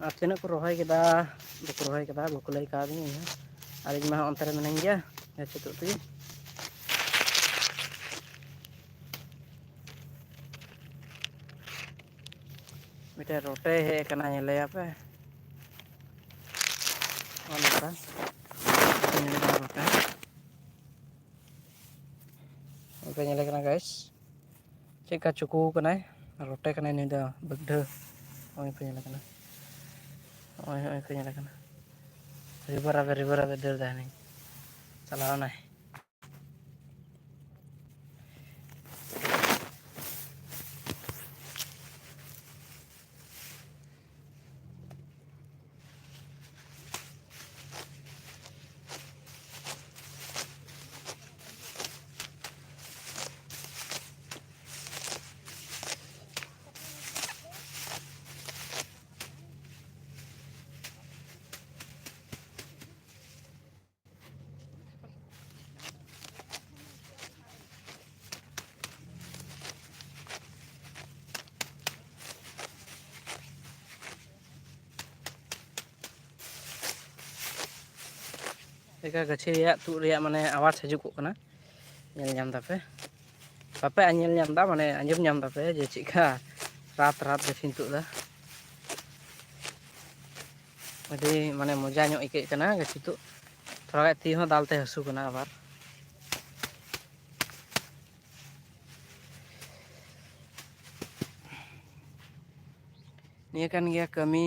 ᱟᱨ ᱛᱤᱱᱟᱹᱜ ᱠᱚ ᱨᱚᱦᱚᱭ ᱠᱮᱫᱟ, ᱵᱟᱠᱚ ᱨᱚᱦᱚᱭ ᱠᱮᱫᱟ, ᱵᱟᱠᱚ ᱞᱟᱹᱭ ᱠᱟᱣᱫᱤᱧᱟ ᱤᱧ ᱦᱚᱸ᱾ ᱟᱨ ᱤᱧ ᱢᱟ ᱦᱚᱸ ᱚᱱᱛᱮ ᱨᱮ ᱢᱤᱱᱟᱹᱧ ᱜᱮᱭᱟ, ᱦᱮᱡ ᱦᱚᱪᱚᱜ ᱛᱮᱜᱮ᱾ ᱢᱤᱫᱴᱮᱱ ᱨᱚᱴᱮ ᱦᱮᱡ ᱟᱠᱟᱱᱟ, ᱧᱮᱞᱮᱭᱟᱯᱮ᱾ ᱱᱚᱜᱼᱚ ᱱᱚᱝᱠᱟ᱾ ᱧᱮᱞ ᱠᱟᱱᱟ ᱨᱚᱴᱮ᱾ ᱱᱚᱝᱠᱟ ᱧᱮᱞᱮ ᱠᱟᱱᱟ, ᱜᱟᱭᱥ᱾ ᱪᱮᱫ ᱞᱮᱠᱟ ᱪᱩᱠᱩ ᱠᱟᱱᱟᱭ, ᱨᱚᱴᱮ ᱠᱟᱱᱟᱭ ᱱᱩᱭ ᱫᱚ, ᱵᱟᱹᱜᱰᱷᱟᱹ᱾ ᱱᱚᱜᱼᱚᱭ ᱠᱚ ᱧᱮᱞᱮ ᱠᱟᱱᱟ, ᱱᱚᱜᱼᱚᱭ, ᱱᱚᱜᱼᱚᱭ ᱠᱚ ᱧᱮᱞᱮ ᱠᱟᱱᱟ᱾ ᱨᱤᱵᱟᱹ ᱨᱟᱵᱮ, ᱨᱤᱵᱟᱹ ᱨᱟᱵᱮ ᱫᱟᱹᱲ ᱫᱟᱭ ᱦᱟᱹᱱᱤ᱾ ᱪᱟᱞᱟᱣ ᱮᱱᱟᱭ᱾ ᱞᱮᱠᱟ ᱜᱟᱹᱪᱷᱤ ᱨᱮᱭᱟᱜ ᱛᱩᱫ ᱨᱮᱭᱟᱜ ᱢᱟᱱᱮ ᱟᱣᱟᱡᱽ ᱦᱤᱡᱩᱜᱚᱜ ᱠᱟᱱᱟ, ᱧᱮᱞ ᱧᱟᱢ ᱫᱟᱯᱮ? ᱵᱟᱯᱮ ᱧᱮᱞ ᱧᱟᱢ ᱮᱫᱟ, ᱢᱟᱱᱮ ᱟᱸᱡᱚᱢ ᱧᱟᱢ ᱫᱟᱯᱮ ᱡᱮ ᱪᱮᱫᱠᱟ ᱨᱟᱛ ᱨᱟᱛ ᱜᱟᱹᱪᱷᱤᱧ ᱛᱩᱫ ᱮᱫᱟ? ᱟᱹᱰᱤ ᱢᱟᱱᱮ ᱢᱚᱡᱟ ᱧᱚᱜ ᱟᱹᱭᱠᱟᱹᱜ ᱠᱟᱱᱟ ᱜᱟᱹᱪᱷᱤ ᱛᱩᱫ᱾ ᱛᱷᱚᱲᱟ ᱜᱟᱱ ᱛᱤ ᱦᱚᱸ ᱫᱟᱞ ᱛᱮ ᱦᱟᱹᱥᱩ ᱠᱟᱱᱟ ᱟᱵᱟᱨ᱾ ᱱᱤᱭᱟᱹ ᱠᱟᱱ ᱜᱮᱭᱟ ᱠᱟᱹᱢᱤ᱾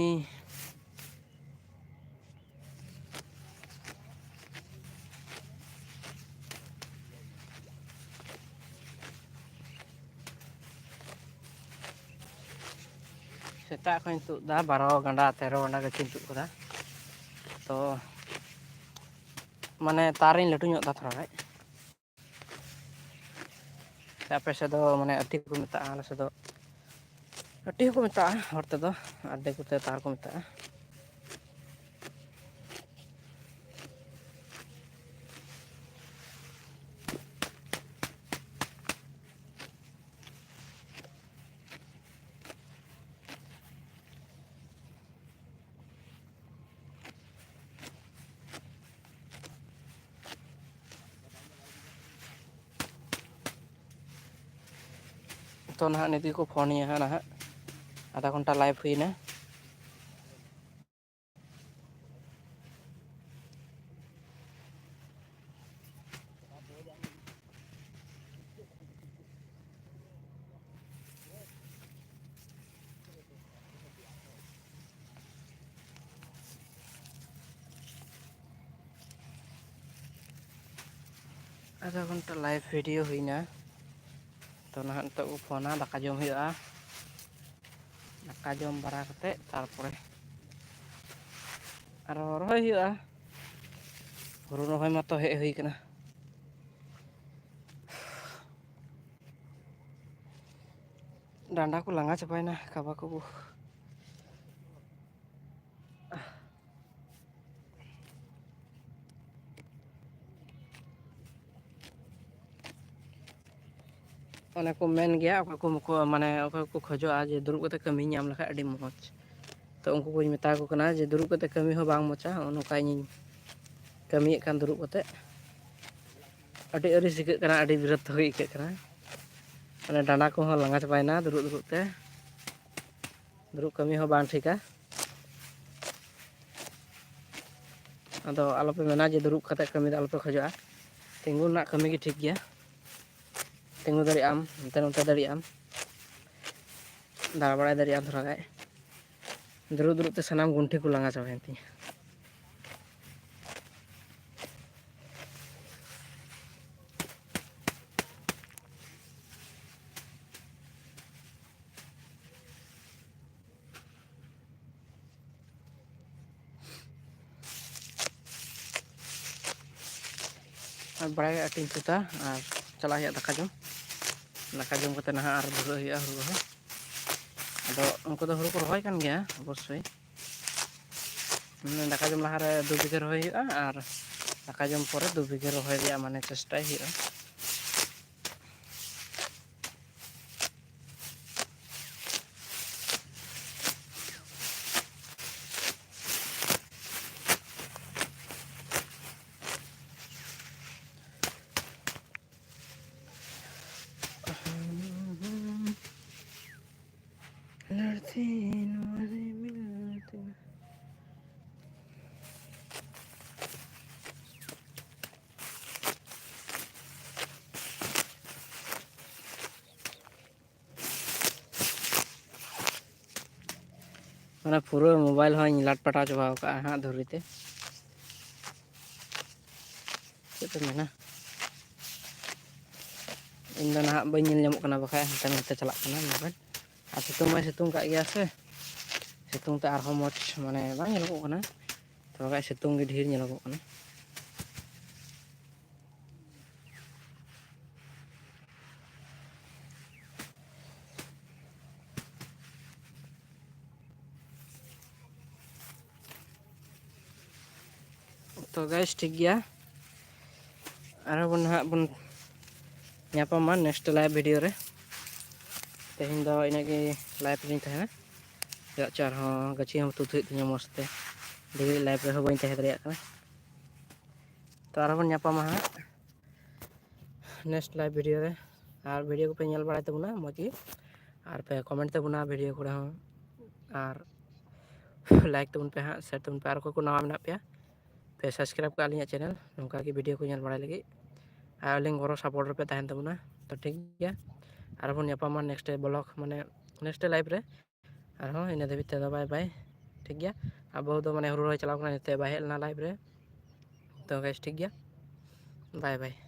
ᱥᱮᱛᱟᱜ ᱠᱷᱚᱱ ᱤᱧ ᱛᱩᱫ ᱮᱫᱟ, ᱵᱟᱨᱚ ᱜᱟᱸᱰᱟ, ᱛᱮᱨᱚ ᱜᱟᱸᱰᱟ ᱜᱟᱹᱪᱷᱤᱧ ᱛᱩᱫ ᱠᱟᱫᱟ᱾ ᱛᱚ, ᱢᱟᱱᱮ ᱛᱟᱨᱤᱧ ᱞᱟᱹᱴᱩ ᱧᱚᱜ ᱮᱫᱟ ᱛᱷᱚᱲᱟ ᱜᱟᱱ᱾ ᱥᱮ ᱟᱯᱮ ᱥᱮᱫ ᱫᱚ ᱢᱟᱱᱮ ᱟᱹᱴᱤ ᱠᱚ ᱢᱮᱛᱟᱜᱼᱟ, ᱟᱞᱮ ᱥᱮᱫ ᱫᱚ ᱟᱹᱴᱤ ᱦᱚᱸᱠᱚ ᱢᱮᱛᱟᱜᱼᱟ ᱦᱚᱲ ᱛᱮᱫᱚ, ᱟᱨ ᱫᱤᱠᱩ ᱛᱮ ᱛᱟᱨ ᱠᱚ ᱢᱮᱛᱟᱜᱼᱟ᱾ ᱛᱚ ᱱᱟᱦᱟᱜ ᱱᱤᱛ ᱜᱮᱠᱚ ᱯᱷᱳᱱᱤᱧᱟ ᱦᱟᱸᱜ ᱱᱟᱦᱟᱜ, ᱟᱫᱷᱟ ᱜᱷᱚᱱᱴᱟ live ᱦᱩᱭᱱᱟ᱾ ᱟᱫᱷᱟ ᱜᱷᱚᱱᱴᱟ live video ᱦᱩᱭᱱᱟ᱾ ᱛᱚ ᱱᱟᱦᱟᱜ ᱱᱤᱛᱚᱜ ᱠᱚ ᱯᱷᱳᱱᱟ, ᱫᱟᱠᱟ ᱡᱚᱢ ᱦᱩᱭᱩᱜᱼᱟ᱾ ᱫᱟᱠᱟ ᱡᱚᱢ ᱵᱟᱲᱟ ᱠᱟᱛᱮᱫ ᱛᱟᱨᱯᱚᱨᱮ ᱟᱨᱚ ᱨᱚᱦᱚᱭ ᱦᱩᱭᱩᱜᱼᱟ᱾ ᱦᱩᱲᱩ ᱨᱚᱦᱚᱭ ᱢᱟᱛᱚ ᱦᱮᱡ ᱦᱩᱭ ᱠᱟᱱᱟ᱾ ᱰᱟᱸᱰᱟ ᱠᱚ ᱞᱟᱸᱜᱟ ᱪᱟᱵᱟᱭᱮᱱᱟ, ᱠᱟᱵᱟ ᱠᱚ᱾ ᱚᱱᱮ ᱠᱚ ᱢᱮᱱ ᱜᱮᱭᱟ, ᱚᱠᱚᱭ ᱠᱚ, ᱠᱚ, ᱢᱟᱱᱮ, ᱚᱠᱚᱭ ᱠᱚ ᱠᱷᱚᱡᱚᱜᱼᱟ ᱡᱮ ᱫᱩᱲᱩᱵ ᱠᱟᱛᱮ ᱠᱟᱹᱢᱤ ᱧᱟᱢ ᱞᱮᱠᱷᱟᱡ ᱟᱹᱰᱤ ᱢᱚᱡᱽ᱾ ᱛᱚ, ᱩᱱᱠᱩ ᱠᱚᱧ ᱢᱮᱛᱟ ᱠᱚ ᱠᱟᱱᱟ ᱡᱮ ᱫᱩᱲᱩᱵ ᱠᱟᱛᱮ ᱠᱟᱹᱢᱤ ᱦᱚᱸ ᱵᱟᱝ ᱢᱚᱡᱟ᱾ ᱱᱚᱜᱼᱚ ᱱᱚᱝᱠᱟ ᱤᱧᱤᱧ ᱠᱟᱹᱢᱤᱭᱮᱫ ᱠᱟᱱ ᱫᱩᱲᱩᱵ ᱠᱟᱛᱮ᱾ ᱟᱹᱰᱤ ᱟᱹᱲᱤᱥ ᱟᱹᱭᱠᱟᱹᱜ ᱠᱟᱱᱟ, ᱟᱹᱰᱤ ᱵᱤᱨᱚᱠᱛᱚ ᱜᱮ ᱟᱹᱭᱠᱟᱹᱜ ᱠᱟᱱᱟ᱾ ᱢᱟᱱᱮ, ᱰᱟᱸᱰᱟ ᱠᱚᱦᱚᱸ ᱞᱟᱸᱜᱟ ᱪᱟᱵᱟᱭᱮᱱᱟ ᱫᱩᱲᱩᱵ ᱫᱩᱲᱩᱵ ᱛᱮ᱾ ᱫᱩᱲᱩᱵ ᱠᱟᱹᱢᱤ ᱦᱚᱸ ᱵᱟᱝ ᱴᱷᱤᱠᱟ᱾ ᱟᱫᱚ ᱟᱞᱚᱯᱮ ᱢᱮᱱᱟ ᱡᱮ ᱫᱩᱲᱩᱵ ᱠᱟᱛᱮ ᱠᱟᱹᱢᱤ ᱫᱚ ᱟᱞᱚᱯᱮ ᱠᱷᱚᱡᱚᱜᱼᱟ᱾ ᱛᱤᱸᱜᱩ ᱨᱮᱱᱟᱜ ᱠᱟᱹᱢᱤ ᱜᱮ ᱴᱷᱤᱠ ᱜᱮᱭᱟ᱾ ᱛᱤᱸᱜᱩ ᱫᱟᱲᱮᱭᱟᱜ ᱟᱢ, ᱦᱟᱱᱛᱮ ᱱᱚᱛᱮ ᱫᱟᱲᱮᱭᱟᱜ ᱟᱢ, ᱫᱟᱬᱟ ᱵᱟᱲᱟᱭ ᱫᱟᱲᱮᱭᱟᱜ ᱟᱢ ᱛᱷᱚᱲᱟ ᱜᱟᱱ᱾ ᱫᱩᱲᱩᱵ ᱫᱩᱲᱩᱵ ᱛᱮ ᱥᱟᱱᱟᱢ ᱜᱩᱱᱴᱷᱤ ᱠᱚ ᱞᱟᱸᱜᱟ ᱪᱟᱵᱟᱭᱮᱱ ᱛᱤᱧᱟ᱾ ᱟᱨ ᱵᱟᱲᱟᱭ ᱟᱹᱴᱤᱧ ᱥᱟᱹᱛᱟ ᱟᱨ ᱪᱟᱞᱟᱜ ᱦᱩᱭᱩᱜᱼᱟ ᱫᱟᱠᱟ ᱡᱚᱢ᱾ ᱫᱟᱠᱟ ᱡᱚᱢ ᱠᱟᱛᱮ ᱱᱟᱦᱟᱜ ᱟᱨ ᱫᱷᱩᱨᱟᱹᱜ ᱦᱩᱭᱩᱜᱼᱟ ᱦᱩᱲᱩ ᱨᱚᱦᱚᱭ᱾ ᱟᱫᱚ ᱩᱱᱠᱩ ᱫᱚ ᱦᱩᱲᱩ ᱠᱚ ᱨᱚᱦᱚᱭ ᱠᱟᱱ ᱜᱮᱭᱟ ᱚᱵᱚᱥᱥᱳᱭ᱾ ᱢᱟᱱᱮ ᱫᱟᱠᱟ ᱡᱚᱢ ᱞᱟᱦᱟᱨᱮ ᱫᱩ ᱵᱤᱜᱷᱟᱹ ᱨᱚᱦᱚᱭ ᱦᱩᱭᱩᱜᱼᱟ ᱟᱨ ᱫᱟᱠᱟ ᱡᱚᱢ ᱯᱚᱨᱮ ᱫᱩ ᱵᱤᱜᱷᱟᱹ ᱨᱚᱦᱚᱭ ᱨᱮᱭᱟᱜ ᱢᱟᱱᱮ ᱪᱮᱥᱴᱟᱭ ᱦᱩᱭᱩᱜᱼᱟ᱾ ᱢᱟᱱᱮ ᱯᱩᱨᱟᱹ ᱢᱳᱵᱟᱭᱤᱞ ᱦᱚᱸᱧ ᱞᱟᱴ ᱯᱟᱴᱟᱣ ᱪᱟᱵᱟ ᱟᱠᱟᱫᱼᱟ ᱦᱟᱸᱜ ᱫᱷᱩᱲᱤ ᱛᱮ᱾ ᱪᱮᱫ ᱯᱮ ᱢᱮᱱᱟ? ᱤᱧ ᱫᱚ ᱱᱟᱦᱟᱜ ᱵᱟᱹᱧ ᱧᱮᱞ ᱧᱟᱢᱚᱜ ᱠᱟᱱᱟ, ᱵᱟᱠᱷᱟᱡ ᱦᱟᱱᱛᱮ ᱱᱟᱛᱮ ᱪᱟᱞᱟᱜ ᱠᱟᱱᱟ ᱢᱳᱵᱟᱭᱤᱞ᱾ ᱟᱨ ᱥᱤᱛᱩᱝ ᱢᱟᱭ ᱥᱤᱛᱩᱝ ᱠᱟᱜ ᱜᱮᱭᱟ ᱥᱮ, ᱥᱤᱛᱩᱝ ᱛᱮ ᱟᱨᱦᱚᱸ ᱢᱚᱡᱽ ᱢᱟᱱᱮ ᱵᱟᱝ ᱧᱮᱞᱚᱜᱚᱜ ᱠᱟᱱᱟ᱾ ᱛᱚ ᱵᱟᱠᱷᱟᱡ ᱥᱤᱛᱩᱝ ᱜᱮ ᱰᱷᱮᱨ ᱧᱮᱞᱚᱜᱚᱜ ᱠᱟᱱᱟ᱾ ᱛᱚ guys, ᱴᱷᱤᱠ ᱜᱮᱭᱟ, ᱟᱨᱦᱚᱸ ᱵᱚᱱ ᱱᱟᱦᱟᱜ ᱵᱚᱱ ᱧᱟᱯᱟᱢᱟ next live video ᱨᱮ᱾ ᱛᱮᱦᱮᱧ ᱫᱚ ᱤᱱᱟᱹᱜ ᱜᱮ live ᱨᱮᱧ ᱛᱟᱦᱮᱱᱟ, ᱪᱮᱫᱟᱜ ᱪᱚ ᱟᱨᱦᱚᱸ ᱜᱟᱹᱪᱷᱤ ᱦᱚᱸ ᱛᱩᱫ ᱦᱩᱭᱩᱜ ᱛᱤᱧᱟᱹ ᱢᱚᱡᱽ ᱛᱮ, ᱰᱷᱮᱨ live ᱨᱮᱦᱚᱸ ᱵᱟᱹᱧ ᱛᱟᱦᱮᱸ ᱫᱟᱲᱮᱭᱟᱜ ᱠᱟᱱᱟ᱾ ᱛᱚ ᱟᱨᱦᱚᱸ ᱵᱚᱱ ᱧᱟᱯᱟᱢᱟ ᱦᱟᱸᱜ next live video ᱨᱮ, ᱟᱨ video ᱠᱚᱯᱮ ᱧᱮᱞ ᱵᱟᱲᱟᱭ ᱛᱟᱵᱚᱱᱟ ᱢᱚᱡᱽ ᱜᱮ, ᱟᱨ ᱯᱮ comment ᱛᱟᱵᱚᱱᱟ video ᱠᱚᱨᱮ ᱦᱚᱸ, ᱟᱨ like ᱛᱟᱵᱚᱱ ᱯᱮ ᱦᱟᱸᱜ, share ᱛᱟᱵᱚᱱ ᱯᱮ, ᱟᱨ ᱚᱠᱚᱭ ᱠᱚ ᱱᱟᱣᱟ ᱢᱮᱱᱟᱜ ᱯᱮᱭᱟ ᱯᱮ subscribe ᱠᱟᱜᱼᱟ ᱟᱹᱞᱤᱧᱟᱜ channel, ᱱᱚᱝᱠᱟ ᱜᱮ video ᱠᱚ ᱧᱮᱞ ᱵᱟᱲᱟᱭ ᱞᱟᱹᱜᱤᱫ, ᱟᱨ ᱟᱹᱞᱤᱧ ᱜᱚᱲᱚ support ᱨᱮᱯᱮ ᱛᱟᱦᱮᱱ ᱛᱟᱵᱚᱱᱟ᱾ ᱛᱚ ᱴᱷᱤᱠ ᱜᱮᱭᱟ, ᱟᱨᱦᱚᱸ ᱵᱚᱱ ᱧᱟᱯᱟᱢᱟ next vlog, ᱢᱟᱱᱮ next live ᱨᱮ᱾ ᱟᱨᱦᱚᱸ ᱤᱱᱟᱹ ᱫᱷᱟᱹᱵᱤᱡ ᱛᱮᱫᱚ bye bye᱾ ᱴᱷᱤᱠ ᱜᱮᱭᱟ, ᱟᱵᱚ ᱫᱚ ᱢᱟᱱᱮ ᱦᱩᱲᱩ ᱨᱚᱦᱚᱭ ᱪᱟᱞᱟᱣ ᱠᱟᱱᱟ, ᱱᱤᱛᱚᱜ ᱵᱟᱭ ᱦᱮᱡ ᱞᱮᱱᱟ live ᱨᱮ᱾ ᱛᱚ guys, ᱴᱷᱤᱠ ᱜᱮᱭᱟ, bye bye᱾